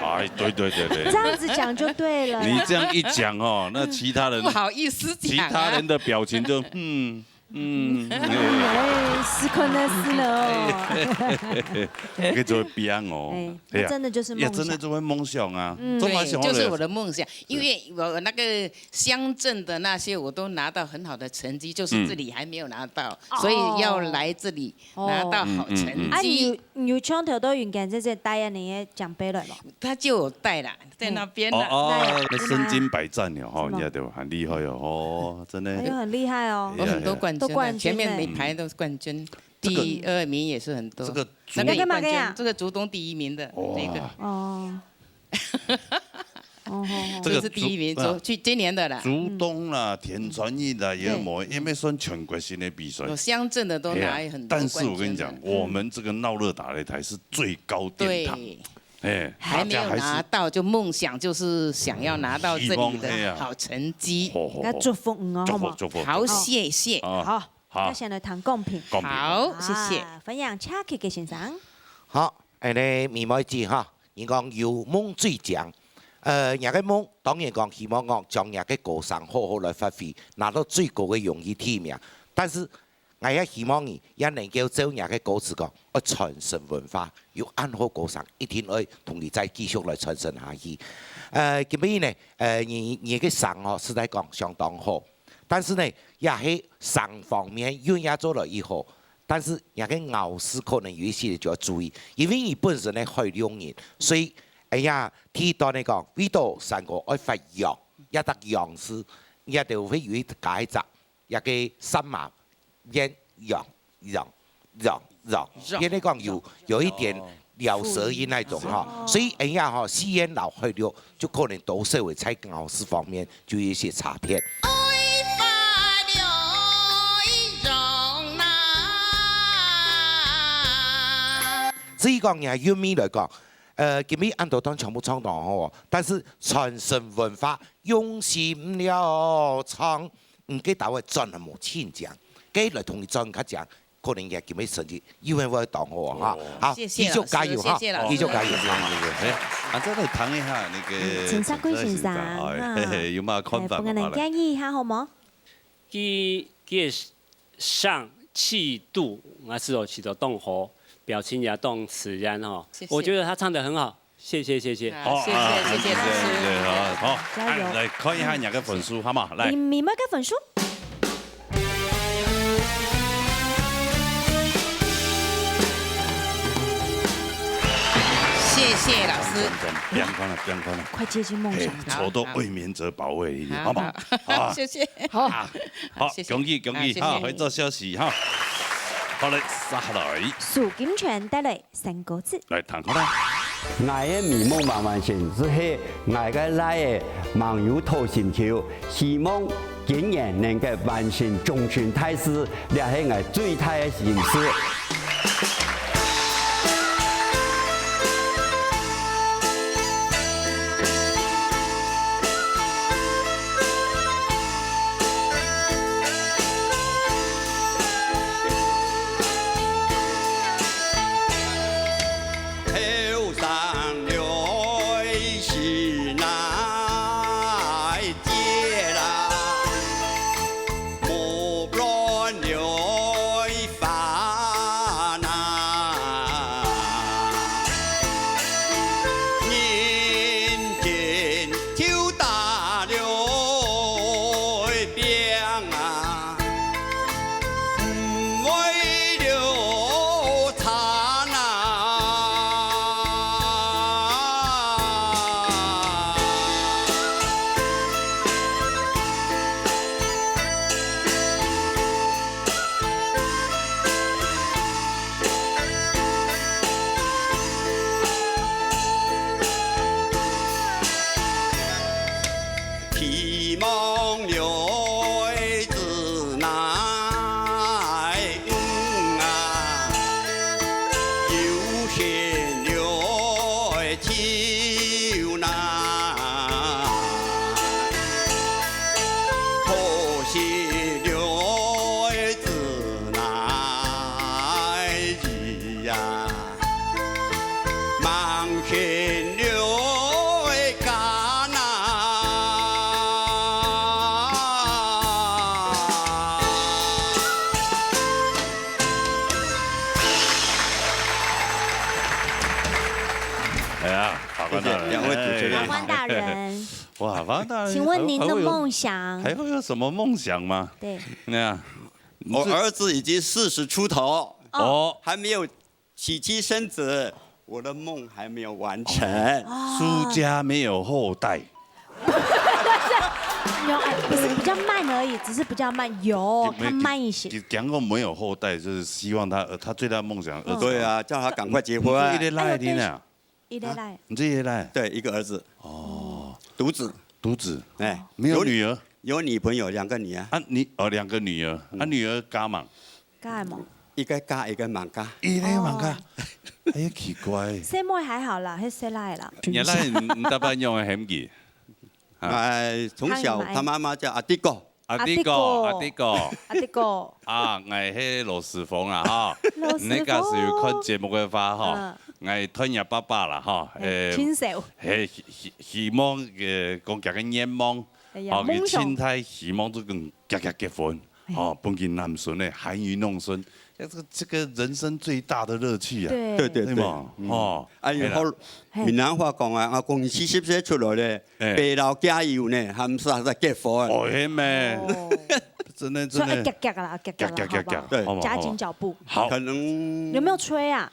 哎，對，對，對，對。這樣子講就對了。你這樣一講哦，那其他人，不好意思講啊。其他人的表情就，嗯，嗯，哎，是可能是了哦。可以做变哦。哎，对啊，那真的就是梦想。也真的就会梦想啊，嗯。做梦想好了。对，就是我的梦想，因为我那个乡镇的那些我都拿到很好的成绩，就是这里还没有拿到，嗯。所以要来这里拿到好成绩。哦。嗯，嗯，嗯。啊，你有，你有像頭到雲間這些帶啊，你个獎盃來無？他就有帶啦，在那边啦。哦，哦，那身經百戰了哈，是嗎？人家都很厲害哦，哦，真的。哎呦，很厲害哦。我很多冠军啊，都冠军呢。前面每排都是冠军。 这个，第二名也是很多。这个竹，那个冠军，那个嘛，这个竹东第一名的，哇。这个。哦。哦，好，好。这个竹，这是第一名，啊，竹，去今年的啦。竹东啦，田传一啦，也有某，对。因为算全国性的比赛。有乡镇的都拿很多冠军的。哎呀，但是我跟你讲，嗯。我们这个闹热打擂台是最高殿堂。对。哎，还没有拿到，大家还是就梦想就是想要拿到这里的好成绩。希望，哎呀。好，好，好。那祝福你哦，祝福，好吗？祝福，祝福。好，谢谢。啊。好。 好。該先來談公平。公平。好，謝謝。啊，歡迎車曲个先生。好，恁呢，美妹姐哈，你講有夢最強。呃，若个夢，當然講希望講將若个歌聲好好來發揮，拿到最高个榮譽第一名。但是，𠊎也希望你也能夠照若个歌詞講，愛傳承文化，有恁好歌聲，一定愛同佢再繼續來傳承下去。呃，今晡日呢，呃，你，你个聲吼，實在講相當好。 但是呢，也係聲方面，音樂做了以後，但是若个咬字可能有一些就要注意，因為你本身呢海陸人，所以，哎呀，第一段來講，為到山歌愛發揚，也得揚字，也就會有一个改隻，也个三碼，變揚，揚，揚，揚，讓，變得講有，讓，有一點哦。 咬舌音那種哈。哦。所以，哎呀哈，四縣摎海陸就可能多少會在咬字方面就有一些差別。至於講你韻味來講，呃，今晡日恁多段全部唱到好哦，但是傳承文化用心了唱，嗯，該搭位轉了無親像，該來同你轉較像。 可能也今晡日成績又會當好啊，哈。哦。好，謝謝繼續加油哈，老師，謝謝老師。繼續加油。對，對，對，哎，啊，再來談一下那個嗯，陳三貴先生，陳三貴先生，哎，啊。嘿，嘿，有沒有看法？哎，分人建議一下好無？佢，佢个聲氣度，還係有起到當好，表情也當自然哈。謝謝。我覺得他唱得很好。 謝謝，謝謝。好，謝謝，啊，謝謝老師。謝謝，好，好，加油。來，來看一下你个分數，好嗎？來。你，你們个分數？謝謝老師。不用看了，不用看了。快接近夢想。嘿，籌到衛冕者寶位，好嗎？好，好。啊，謝謝。好。啊，好，謝謝。恭喜，恭喜，啊，謝謝。哈，好消息哈。好嘞，接下來。蘇金泉帶來 三個字。來，聽看啦。𠊎个美夢滿滿星，就係𠊎个倈仔吂有討心臼，希望今年能夠完成終身大事，這係𠊎最大个心事。汪大人，哇，汪大人，请问您的梦想？还会有，还会有什么梦想吗？对。那样，我儿子已经四十出头，哦。还没有娶妻生子，我的梦还没有完成。苏家没有后代。有，哎，不是，比较慢而已，只是比较慢，有，他慢一些。你，你讲过没有后代，就是希望他，呃，他最大的梦想，儿子。对啊，叫他赶快结婚。你这一个赖的呢？哎呦，对，一个赖。啊，你这一个赖。对，一个儿子。哦。独子。独子。哎，没有女儿？有女，有女朋友，两个女儿。啊，你，哦，两个女儿。啊，嗯。女儿嫁吂？嫁吂？一个嫁，一个吂嫁。一个吂嫁。哦。哎呀，奇怪。細妹还好啦，还細赖啦。原来你，你大伯用个喊佢？啊。哎，从小他妈妈叫阿弟哥。阿弟哥，阿弟哥。阿弟哥。啊，𠊎係羅時豐啦，哈。羅時豐。你假使有看節目个話，哈，嗯。𠊎討你爸爸啦，哈，哎，呃，親手。嘿，希，希，希望，呃，講佢个願望，哎呀，哦，佢夢想。盡大希望就跟佢，佢結婚，哎。哦，分佢男孫呢，含飴弄孫。 这个，这个人生最大的乐趣啊。对。对，对，对。对嘛？嗯。哦，哎，嘿啦。好，嘿。闽南话讲啊，啊，讲四十岁出来咧，哎。白老加油呢，还毋是还在结婚。哦，嘿咩？哦。真的，所以，真的。哎，夹夹啦，夹夹啦，夹夹夹夹，好不好？对。好嘛，加紧脚步。好。可能有没有催啊？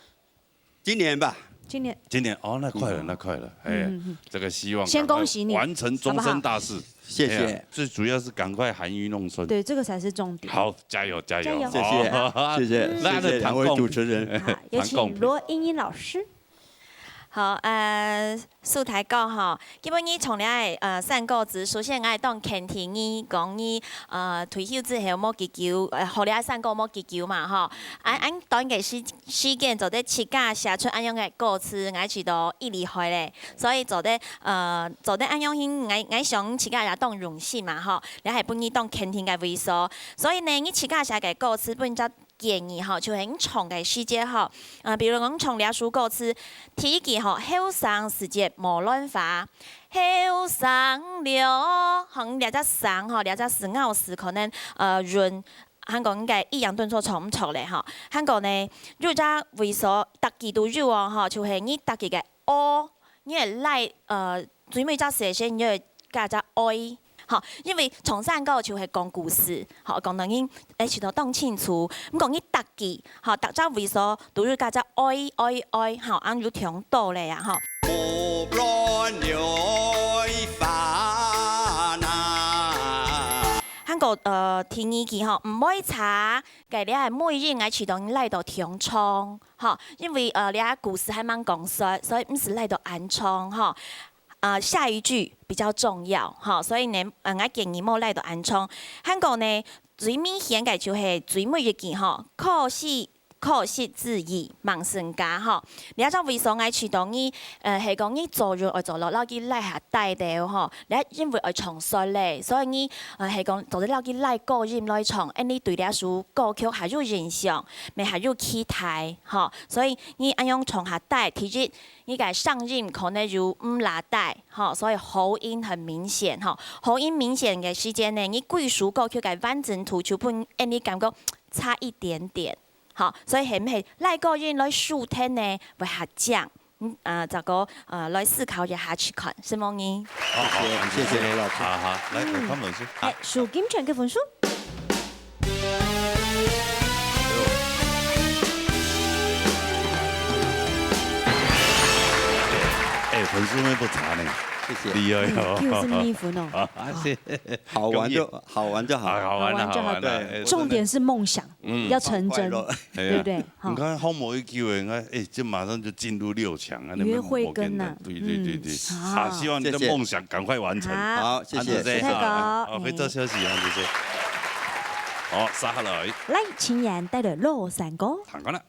今年吧。今年。今年，哦，那快了，嗯。那快了，哎，嗯，嗯，嗯。这个希望赶快先恭喜你，完成终身大事。好不好？谢谢。哎呀，最主要是赶快含飴弄孙。对，这个才是重点。好，加油，加油。加油。谢谢，好。谢谢，那谢谢两位主持人。好，有请罗英英老师。好，呃，蘇大哥吼，今晡日從這个，呃，山歌子，首先𠊎當肯定你，講你，呃，退休之後無幾久，呃，學這个山歌無幾久嘛，吼。恁，恁短个時，時間做得自家寫出恁樣个歌詞，𠊎覺得已厲害咧。所以做得，呃，做得恁樣，𠊎，𠊎想自家也當榮幸嘛，吼。這係分你當肯定个位所。所以呢，你自家寫个歌詞分人 建議吼，就係你唱个時節吼，呃，比如講唱這首歌詞，第一句吼，後生時節無亂花，後生了，吼，你這隻生吼，這隻字咬字可能，呃，韻，還過你个抑揚頓挫著毋著咧吼。還過呢，有隻位所逐句都有哦，吼，就係你逐句个 o，你个賴，呃，最尾隻字个時，你愛加隻oi，吼，因為唱山歌就係講故事，吼，講到人，誒，知道當清楚。毋過你逐句，吼，逐隻位所都有加隻oi，oi，oi，吼，恁就聽到咧啊，吼。無亂了花哪。還過，呃，第二句吼，毋會差，該這个尾音𠊎知道你賴到當長。 吼，因為，呃，這故事還吂講煞，所以毋使賴到恁長，吼。呃，下一句比較重要，吼，所以呢，呃，𠊎建議莫賴到恁長。還過呢，最明顯个就係最尾一句，吼，可惜，可惜之已，吂身家，吼。這隻位所𠊎知道你，呃，係講你做人愛做到摎佢賴下底个，吼，這因為愛唱煞咧，所以你，呃，係講做得摎佢賴高音來唱，恁呢對這首歌曲還有印象，乜還有期待。 吼，所以你恁樣唱下底，第一，你个聲音可能有毋罅底，吼，所以喉音很明顯，吼。喉音明顯个時節呢，你歸首歌曲个完整度就分𠊎感覺差一點點，吼。所以係毋係賴高音來收聽呢，會較正？嗯，呃，再過，呃，來思考一下去看，承蒙你。好，好，謝謝，謝謝羅老師。好，好，來，嗯。來，潘老師。哎，數金錢个分數。 哎，分數乜毋差呢。謝謝。厲害哦。嗯，九十二分哦。啊，謝謝。好玩就，恭喜。好玩就好。啊，好玩啊，好玩啊。好玩就好，對。哎，重點是夢想，嗯。要成真，快樂。對不對？哎呀，你看，好無一句，你看，哎，這馬上就進入六強啊，那麼約會跟啊。無簡單。對，對，對，對。嗯。啊，希望你的夢想趕快完成。好。好，謝謝。安德烈，謝謝哥。好，非洲消息，安德烈。好，接下來。來，請你帶來老山歌。 唱歌啦。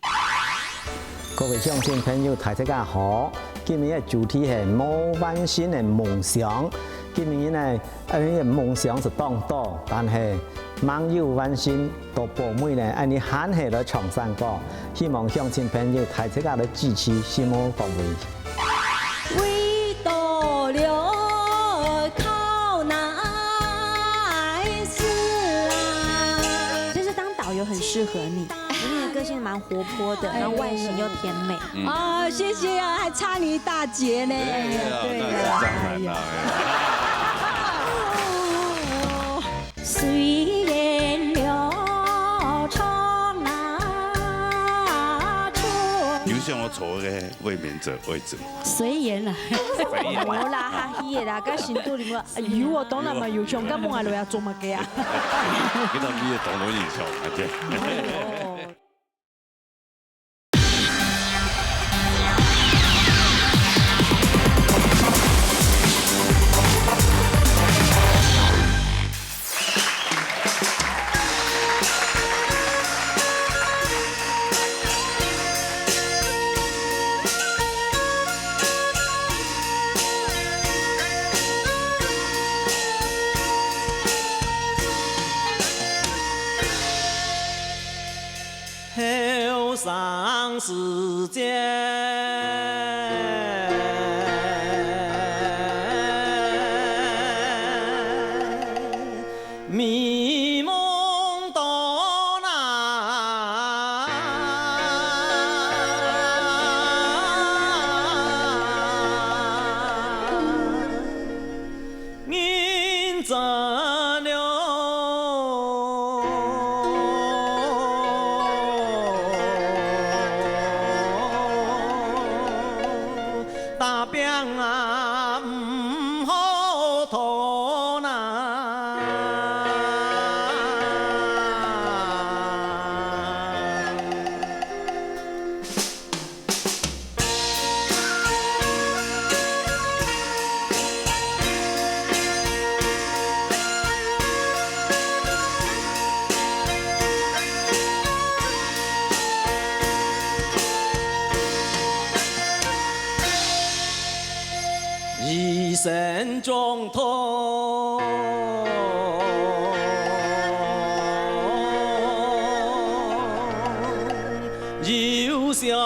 各位鄉親朋友，大自家好！今日个主題係無完成个夢想。今日呢，𠊎个夢想係當多，但係吂有完成，到寶尾呢，𠊎還係來唱山歌。希望鄉親朋友大自家來支持，承蒙各位。 其實當導遊很適合你，你那個个性蛮活泼的，然后外形又甜美。嗯。啊，谢谢啊，还差你一大截呢。哎呀，对呀，那是当然啦，哎呀。虽然流长那春。有想要坐个卫冕者位置吗？随缘啦。随缘啦。无啦，哈，伊个啦，甲深度里面，哎呦，我当然嘛有想，甲问下落要做么个啊？跟他们也同我印象，啊，对。哦。 后生时节，美梦多难。 认真了，打拼啊，毋好拖啦。 一生中途，有相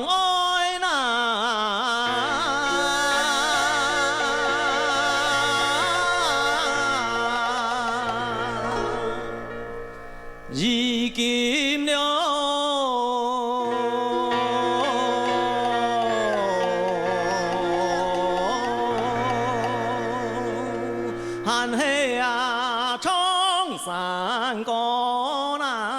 爱难。 已经了，寒气啊，唱山歌啦。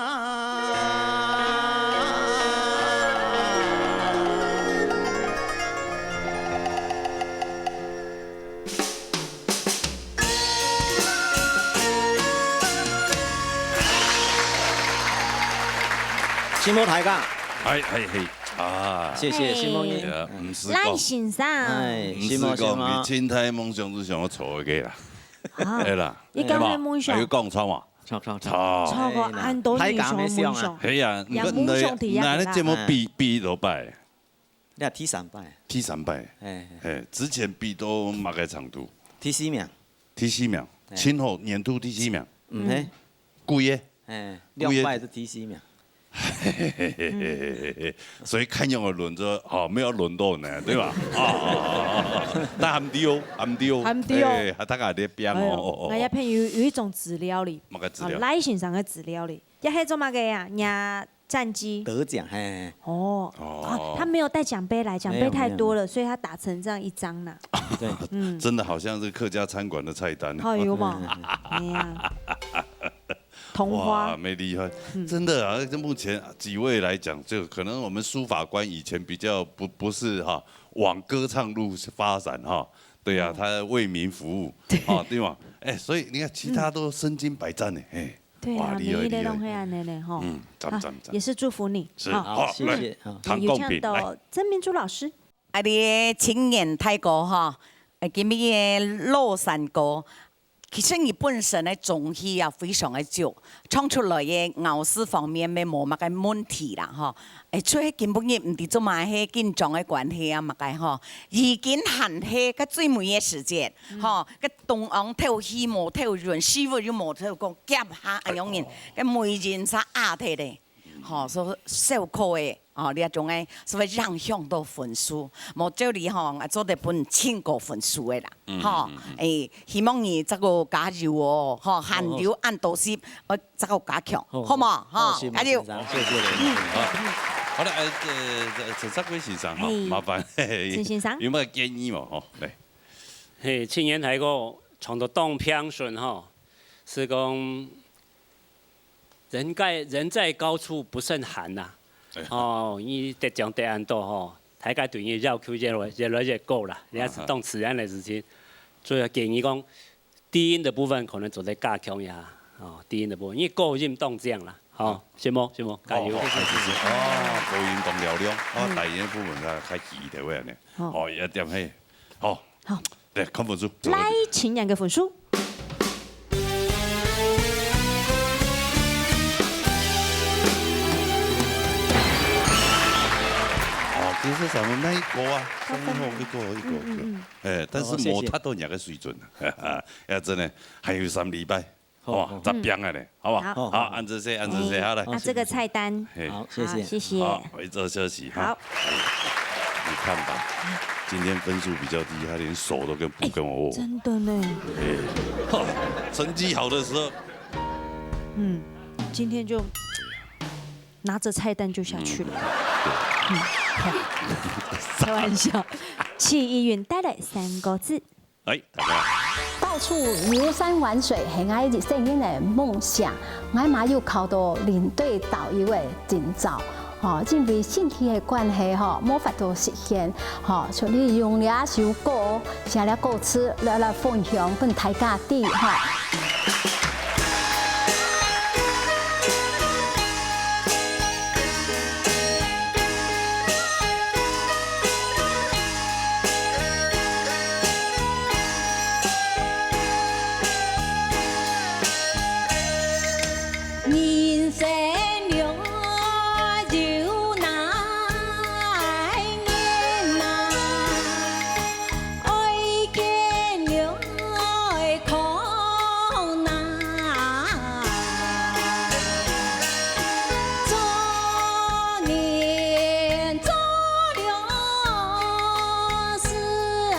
承蒙大家。哎，哎，嘿，啊。谢谢，承蒙你。哎呀，毋是讲，赖先生。哎，毋是讲，承蒙，承蒙。你真大个夢想是想要坐个啦。啊，哎啦，你講个夢想。哎嘛，還有講錯嘛？錯，錯，錯。錯。錯過，哎，恁多人想夢想。大家个夢想啊。係啊，呀，你个，夢想第一个啦。那，那你節目比，比落擺？ 你第三擺。第三擺。哎，哎。哎，之前比到麼个程度？第四名。第四名，哎。前後年度第四名。嗯，嘿。貴耶。哎，兩擺是第四名。所以看樣个輪著，哦，沒有輪到呢，對吧？哦，哦，哦，哦，但還毋對哦，還毋對哦。還毋對哦。哎，大家在變哦，哎喲，哦，哦。𠊎這片有，有一種資料哩，麼个資料？啊，賴先生个資料哩，這係做麼个啊？若 戰績。得獎，嘿。哦，哦。啊，他沒有帶獎盃來，獎盃太多了，沒有，沒有。所以他打成這樣一張啦。對。嗯。真的好像是客家餐館的菜單。好，有無？哎呀。桐花。哇，蠻厲害。嗯。真的啊，這目前幾位來講，就可能我們書法官以前比較不，不是哈，往歌唱路發展哈。對啊，嗯。他為民服務，對。哦，對嘛？哎，所以你看，其他都身經百戰呢，嘿。 對啊，哇，厲害，每一個都會恁樣呢，吼。厲害。嗯，讚，啊，讚，讚。也是祝福你，是，哈。好，好，謝謝，來，好。唐貢品，有請到曾明珠老師。來。啊，你个青年大哥吼，呃，今日个老山歌，其實你本身个中氣啊，非常个足，唱出來个咬字方面乜無麼个問題啦，吼。 欸，就係今晡日毋知做麼个係緊張个關係啊，麼个吼，已經還係該最尾个時節，嗯。吼，該中央透氣無透勻，師傅又無透過，夾下恁樣人，該每人儕壓忒咧，吼，所以受苦个哦，這種个，所以影響到分數，無照理吼，做得分千个分數个啦，嗯，吼，嗯，嗯，嗯。誒，希望你再過加油哦，吼，汗流恁多時，呃，再過加強，好，好無？吼，好，是，加油。先生，謝謝先生。好，好了，呃，呃，陳澤輝先生，吼，嘿，麻煩，嘿，陳先生。有沒有建議無？吼，來。嘿，青年大哥唱到當平順吼，係講 人在，人在高處不勝寒呐。哎。哦，你得獎得恁多吼，大家對你要求越來，越來越高啦，這係當自然个事情。啊哈。主要建議講，低音个部分可能做得加強一下，哦，低音个部分，因為高音當靚啦，吼，好。承蒙，承蒙，加油。哦，好，哎，謝謝。哦，高音當嘹亮，哦，嗯。低音个部分較，較低一點仔呢。好。哦，一點嘿，好。好。 來，看分數。來，青年个分數。哦，其實咱們每一個啊，三分。三分好，一個，一個，嗯，嗯，嗯。哎，但是哦，謝謝。無達到人家个水準啊，哈哈，要真的還有三禮拜。 好，哇，好。十點了呢，好不好？好。好，好，好。恁仔細，恁仔細，嗯。好，來。啊，這個菜單。嘿。好，謝謝。好，謝謝。好，一周休息哈。好。你看吧，今天分數比較低，他連手都跟，不跟我握。哎，真的呢。哎，哈，成績好的時候。嗯，今天就拿著菜單就下去了。嗯，對。嗯，開玩笑。去意運帶來三個字。 來，大家。到處遊山玩水係𠊎一生人个夢想。𠊎嘛有考到領隊導遊个證照，吼，因為身體个關係吼，無法度實現，吼，所以用這首歌寫這歌詞來，來分享分大家知，吼。 人生路有難言難，愛見路 愛困難。做人做了事啊，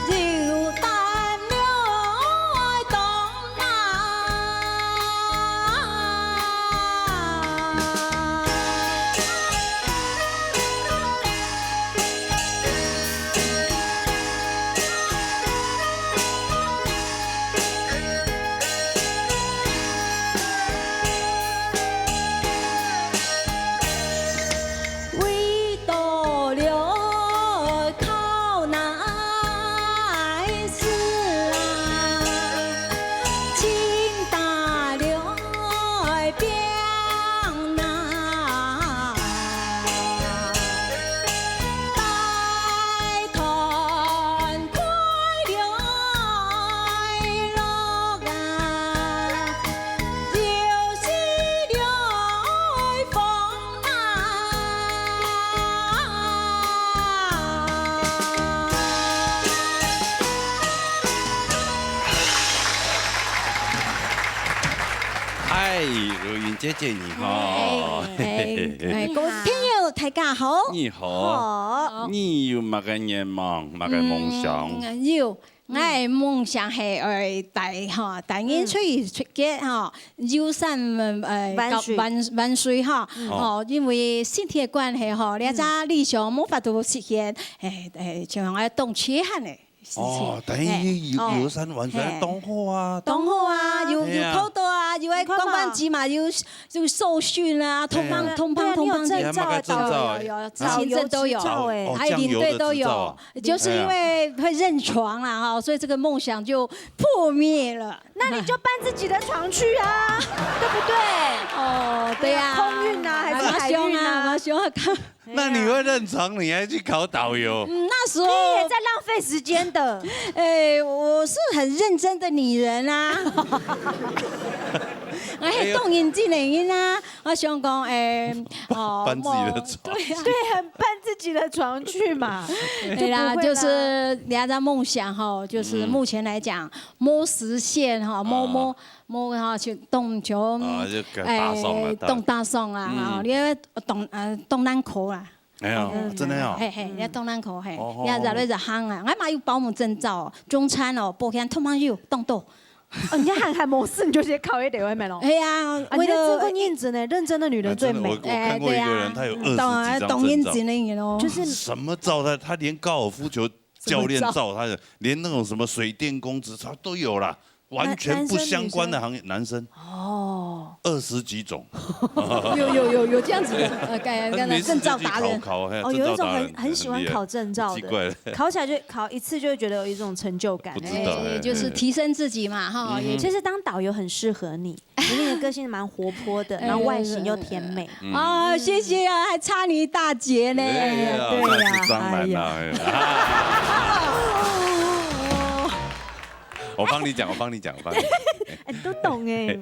有擔了愛當難。 為到了靠難事啊，盡大了 愛拼啊，帶團快樂啊，有時了愛放啊。 嗨，如雲姐姐你好。哎，哎，哎，各位朋友，大家好。你好。好。你有麼个願望，麼个夢想？嗯，有，𠊎个夢想係愛帶，吼，帶人出去，出去，吼，遊山，呃，玩水。搞，玩，玩水，吼。嗯。哦，因為身體个關係，吼，這隻理想無法度實現，哎，哎，像𠊎當缺憾个。 事情。哦，等於遊，哎，哦，遊山玩水，嘿。當好啊，當好啊，當好。有，哎呀。有考到啊，有个觀光局嘛，有，有受訓啊，通風，哎。通風，對啊，通風。你有證照啊，你還有麼个證照啊？導遊，有，有，導遊執照欸。執照，哦，還有領隊都有，醬油的執照啊。就是因為會認床啦，哈，所以這個夢想就破滅了。那你就搬自己的床去啊，對不對？哦，對啊。空運啊，還是海運啊？哎，馬上啊，馬上啊，看。 那你會認床，你還去考導遊？嗯，那時候你也在浪費時間的。哎，我是很認真的女人啊。哎，當認真个人啊，我想講，哎，哦，搬自己的床。對啊。對，很搬自己的床去嘛。对啦，就不会啦。就是你要这样梦想哈，就是嗯。目前来讲，没实现哈，没，哦。没，没哈，去动球，啊，就给搭上了，哎，搭。动搭上啊，嗯。哈，你要动，呃，动难口啦。哎呀，嗯。真的哦。嘿，嘿，你要动难口，嘿，哦，你要热来热烘啊，我还有保姆证照哦，中餐哦，保险通通有，动到。哦，你看还没事，你就先考一点外面咯。哎呀，啊，你为了这个认真的，认真的女人最美。哎，真的，我，我看过一个人，哎，对啊。他有二十几张证照。当然，当然认真的人咯。就是什么照他，他连高尔夫球教练照，他的，连那种什么水电工执照都有啦，完全不相关的行业，男生。哦。二十几种。有，有，有，有这样子的，呃，跟，跟证照达人。每次就去考，考，嘿，哦，有一种很，证照达人，很喜欢考证照的，很厉害。奇怪了。考起来就考一次就会觉得有一种成就感。不知道，哎，哎，就是提升自己嘛，哈，嗯。也其实当导游很适合你。 因为你的个性蛮活泼的，哎，然后外形又甜美。嗯。啊，谢谢啊，还差你一大截呢。哎呀，对呀，那是当然啦，哎呀。哎呀。我帮你讲，我帮你讲，我帮你讲。哎，都懂哎。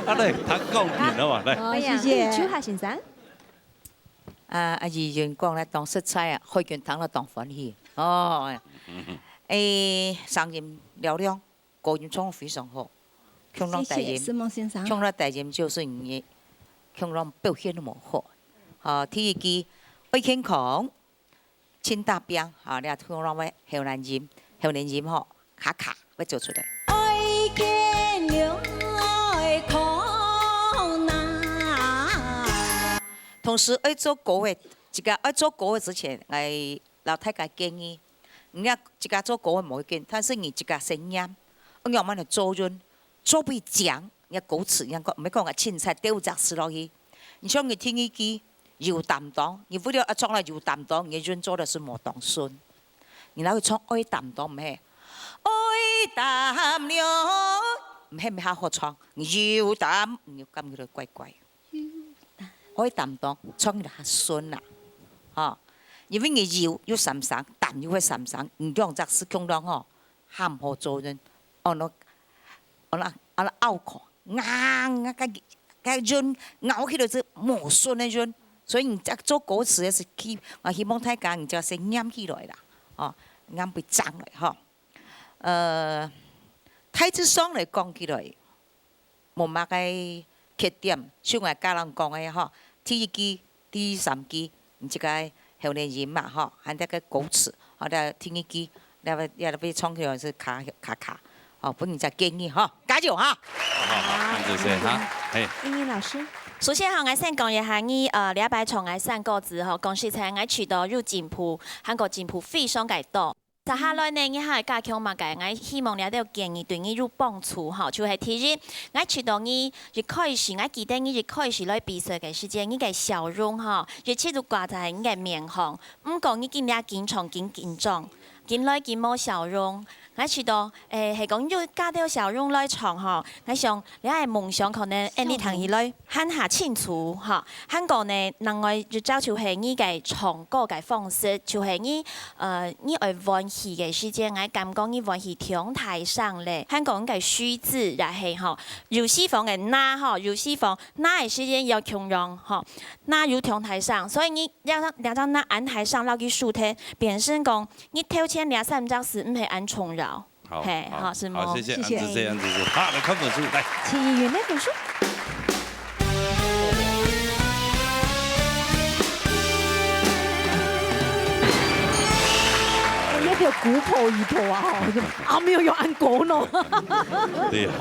啊，来，谈高品好不好？来。好，谢谢。哎呀，秋海先生。啊，啊，怡雲講了當實在啊，海軍聽了當歡喜。哦，哎。哎，聲音嘹亮。 高音唱得非常好，共樣低音，謝謝，思梦先生。共樣低音就是你，共樣表現得無好。好，第一句，愛健康，盡打拚，啊，你看共樣會喉嗹音，喉嗹音吼，卡卡，會做出來。愛健康，愛康啊。同時，愛做歌个，自家愛做歌个之前，來 摎大家建議，你若自家做歌个無要緊，但是你自家先念，你慢慢來做人，做不會講，你个歌詞，你講，毋係講个凊彩丟隻字落去。你像你第二句，有擔當，你為了愛唱來有擔當，你个人做得係無當順。你哪會唱愛擔當，毋係？愛擔當，毋係，毋係好好唱，你有擔，你感覺到怪怪。 愛擔當，唱起來較順啦，吼。因為你有，有三聲，擔又會三聲，你兩隻字共樣吼，較毋好做人，哦，那，哦，那，哦，那拗口，硬，該，該音拗起來係無順个音，所以你在做歌詞个時期，我希望大家你就先念起來啦，哦，念會正來吼。呃，大致上來講起來， 無麼个缺點，像𠊎家人講个吼，第一句、第三句，你這个喉嗹音嘛吼，還有个歌詞，吼，這第二句，這，這，這唱起來係卡，卡卡，吼，分你隻建議吼，加油哈！好，好，好，謝謝哈，嘿。英英老師。首先吼，𠊎先講一下，你，呃，禮拜從𠊎三個字吼，講實在，𠊎試著有進步，還過進步非常个多。 接下來呢，你還愛加強麼个？𠊎希望這兜建議對你有幫助吼，就係第一，𠊎試著你一開始，𠊎記得你一開始來比賽个時節，你个笑容吼，一直都掛在你个面項。毋過你今日緊張，緊緊張，緊來緊無笑容。𠊎試著，誒，係講有加兜笑容來唱吼，𠊎想，你个夢想可能，誒，你聽起來 還較清楚吼。還過呢，另外一招就係你个唱歌个方式，就係你，呃，你愛換氣个時節，𠊎感覺你換氣忒大聲咧。還過你个水準也係吼，有時放个那吼，有時放那个時節要共樣吼，那有忒大聲，所以你兩，兩隻那恁大聲落去收聽，變成講你頭前這三隻字毋係恁重要。 好，嘿，好，好，是無？好，謝謝，謝謝。恁仔細，恁仔細。好，來看分數，來。齊雲个分數。哎，那个古朴一头啊，吼，就啊，沒有，有按過喏。對呀，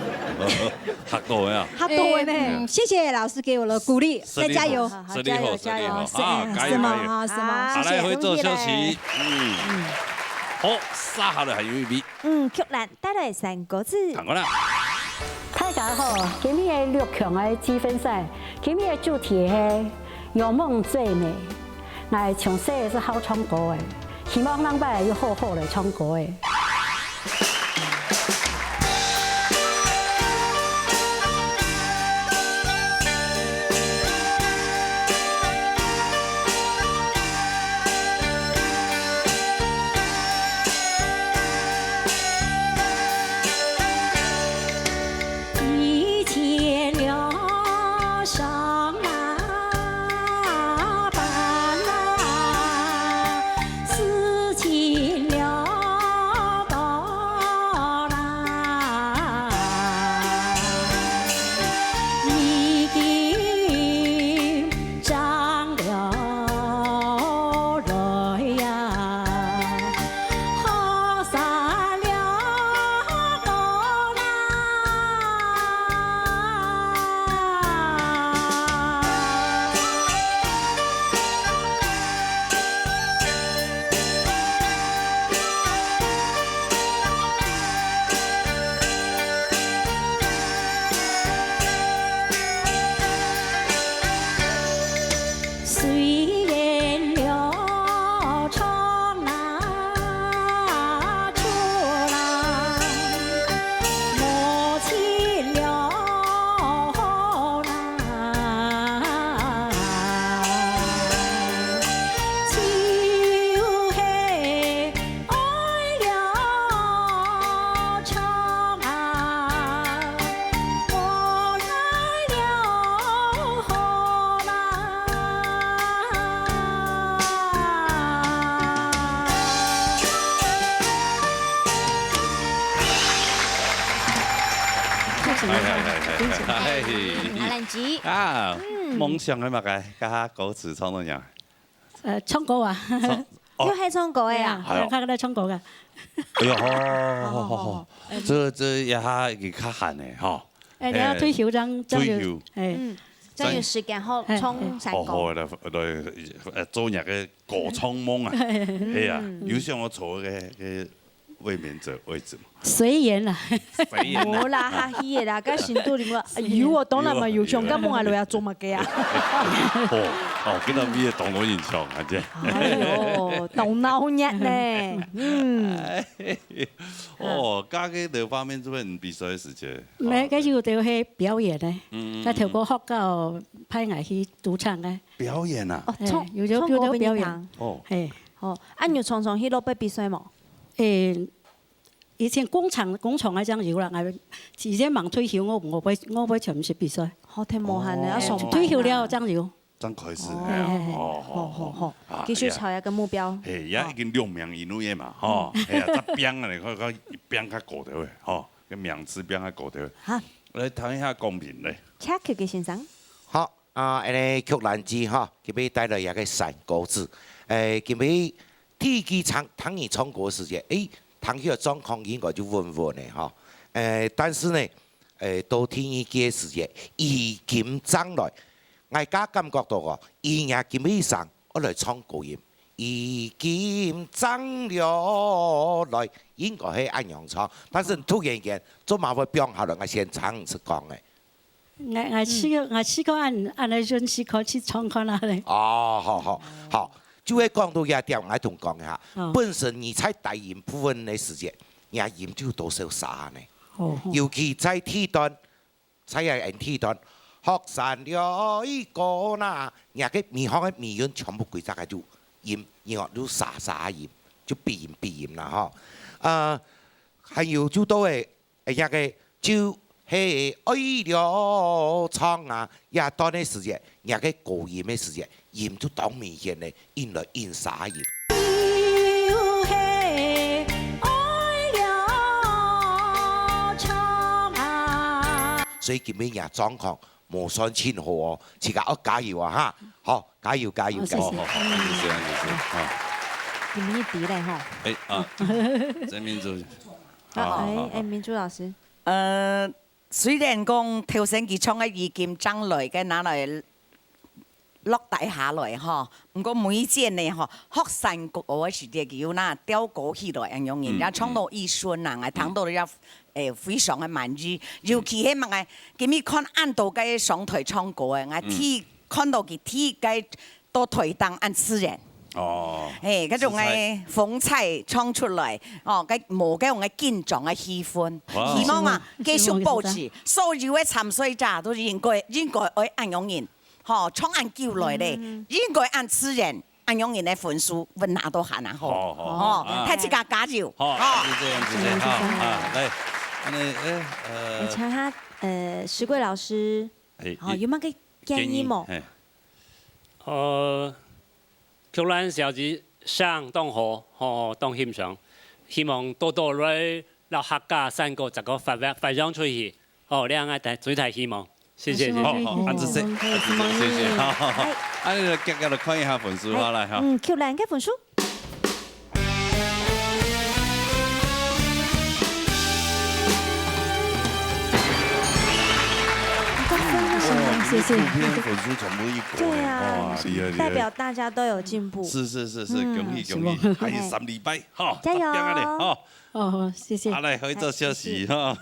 嚇到呀。嚇到的呢。嗯，謝謝老師給我的鼓勵，再加油。好，好，好，加油，加油。十六號，十六號。啊，加油，是嗎？加油。哈，是嗎？好，好，來，謝謝。回座休息。嗯。好，接下來還有一位。 嗯，曲蘭帶來三個字。聽過啦。大家好，今日个六強个積分賽，今日个主題係有夢最美。𠊎從細係好唱歌个，希望下擺又好好來唱歌个。哎，哎，哎，哎，哎。阿蘭姐。啊，嗯。夢想係麼个？該下歌詞創作仰？呃，唱歌啊。唱，哦。又係唱歌个啊？哎呀，哎呀。佢在唱歌个。哎呀，好，好，好，好，好。好，好，好。這，這一下佢較閒个，吼。哎，你要退休，哎，這樣，這樣有，退休。哎。嗯，這樣有時間，好，哎，哎。唱山歌。好，好，來，來，呃，做若个歌唱夢啊。哎。係啊，嗯。有想要坐个，个 衛冕者位置嘛。隨緣啦。隨緣啦。無啦，客氣个啦，該深度裡面，哎喲，我當然嘛有想，有啊。該問下來要做麼个啊？哦，哦，跟到畢業當多印象，啊，這。哎喲，當鬧熱呢。嗯。哦，該个的畫面，這邊比賽个時節。無，該就係表演呢。嗯，嗯，嗯。該透過學校派𠊎去駐唱个。表演啊？哦，哎，唱，有，有，唱歌有表演。分人聽。哦。嘿。哦，啊，你有常常去落背比賽無？誒， 以前工廠，工廠个正有啦，𠊎以前吂退休，𠊎，𠊎毋會，𠊎毋會全部去比賽。好，忒無閒了，哦。愛上班啦。退休了正有。正開始，哦。係啊，係，係。哦，好，好，好，好。啊，繼續朝這個目標。係，也已經兩名以內个嘛，吼，嗯。係啊，再拚啊，你看，看，拚較高个位，吼，个名次拚較高个位。好。來談一下公平咧。Check个先生。好， 啊，恁呢，曲蘭姐吼，今晡日帶來一個山歌子。誒，今晡日第一句唱，聽你唱歌个時節，誒，聽起來狀況應該就穩穩个吼。誒，但是呢，誒，到第二句个時節，以金正來，𠊎个感覺到哦，佢若今晡日上，愛來唱高音，以金正了來，應該係恁樣唱。但是突然間，做麼會放下來，𠊎先唱毋識講个。 𠊎，𠊎試過，𠊎試過恁，恁樣樣試看，去唱看啊咧。哦，好，好，好，就係講到這點，𠊎同講一下。哦。本身你在低音部分个時節，你个音就多少沙呢。哦，哦。尤其在第段，在个第段，學山了一個那，你个尾項个尾韻全部歸隻个就音，你看就沙沙音，就鼻音鼻音啦吼。呃，還有就到个 哎，這個就係愛了唱啊，這段个時節，這個高音个時節，音就當明顯个，音來音沙音。就係愛了唱啊。所以今晡日狀況無算盡好哦，自家愛加油啊哈！好，加油，加油，哦，加油！謝謝。好，好，好，謝謝，謝謝，好。今晡日比咧吼。哎，啊，這邊就 好，好，好，哎，好。哎，明珠老師。呃，雖然講頭先佢唱个以金正來个拿來落底下來吼，毋過每一件呢吼，學山歌个時節佢有那吊高起來恁樣，嗯，人家唱到一順啊，嗯。𠊎聽到了，誒，非常个滿意。嗯。尤其係麼个，今日看恁多个上台唱歌个，𠊎第，嗯。看到佢第一个 到台頂恁自然。哦。嘿，該種个風采唱出來，哦，該無該種个緊張个氣氛。哇。希望啊，繼續保持，所有个參賽者都應該，應該愛恁樣人，吼，唱恁久來咧，嗯。應該恁自然，恁樣人个分數會拿到還啊，吼。好，好。哦，啊。大自家加油，好，吼。就這樣子，好，啊，來，恁呢，哎，呃，來請下，呃，石貴老師，哎，好，你有麼个建議無？建議，嘿。 呃，曲蘭小姐聲當好，吼，當欣賞。希望多多來摎客家山歌這個發揚，發揚出去。吼，這𠊎大，最大希望。謝謝，謝謝。好，好，恁仔細，恁仔細，謝謝。好，好，好。哎。恁呢，遽遽來看一下分數，好，來，哈。嗯，曲蘭个分數。 哇，謝謝。今天分數全部一高呢，對啊，哇，厲害，厲害。代表大家都有進步。是，是，是，是，嗯。恭喜，恭喜。是嗎？還有三禮拜，哈，加油。再拼啊咧，哈。哦，謝謝。好，來，合作休息，哈。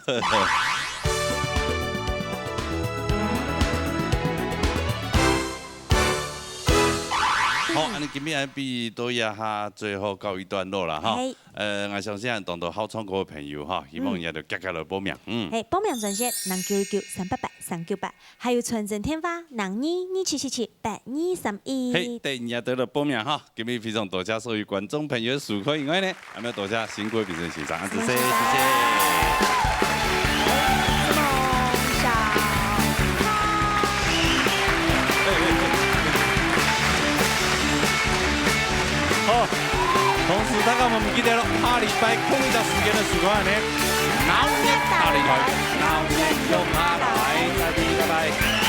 好，恁呢今日个比賽到這下最後告一段落了，哈。嘿。 呃，𠊎相信當多好唱歌个朋友哈，希望你兜遽遽來報名。嗯。嘿，報名專線零九一九三八八三九八，還有傳真電話零二二七七七八二三一。嘿，等你兜來報名哈。今日非常多謝所有觀眾朋友个收看以外呢，還要多謝辛苦个評審先生，啊，謝謝，謝謝。 好，同時大家毋好毋記得咯，下禮拜同一隻時間來收看呢。鬧熱打擂台，鬧熱共下來，再見，拜拜。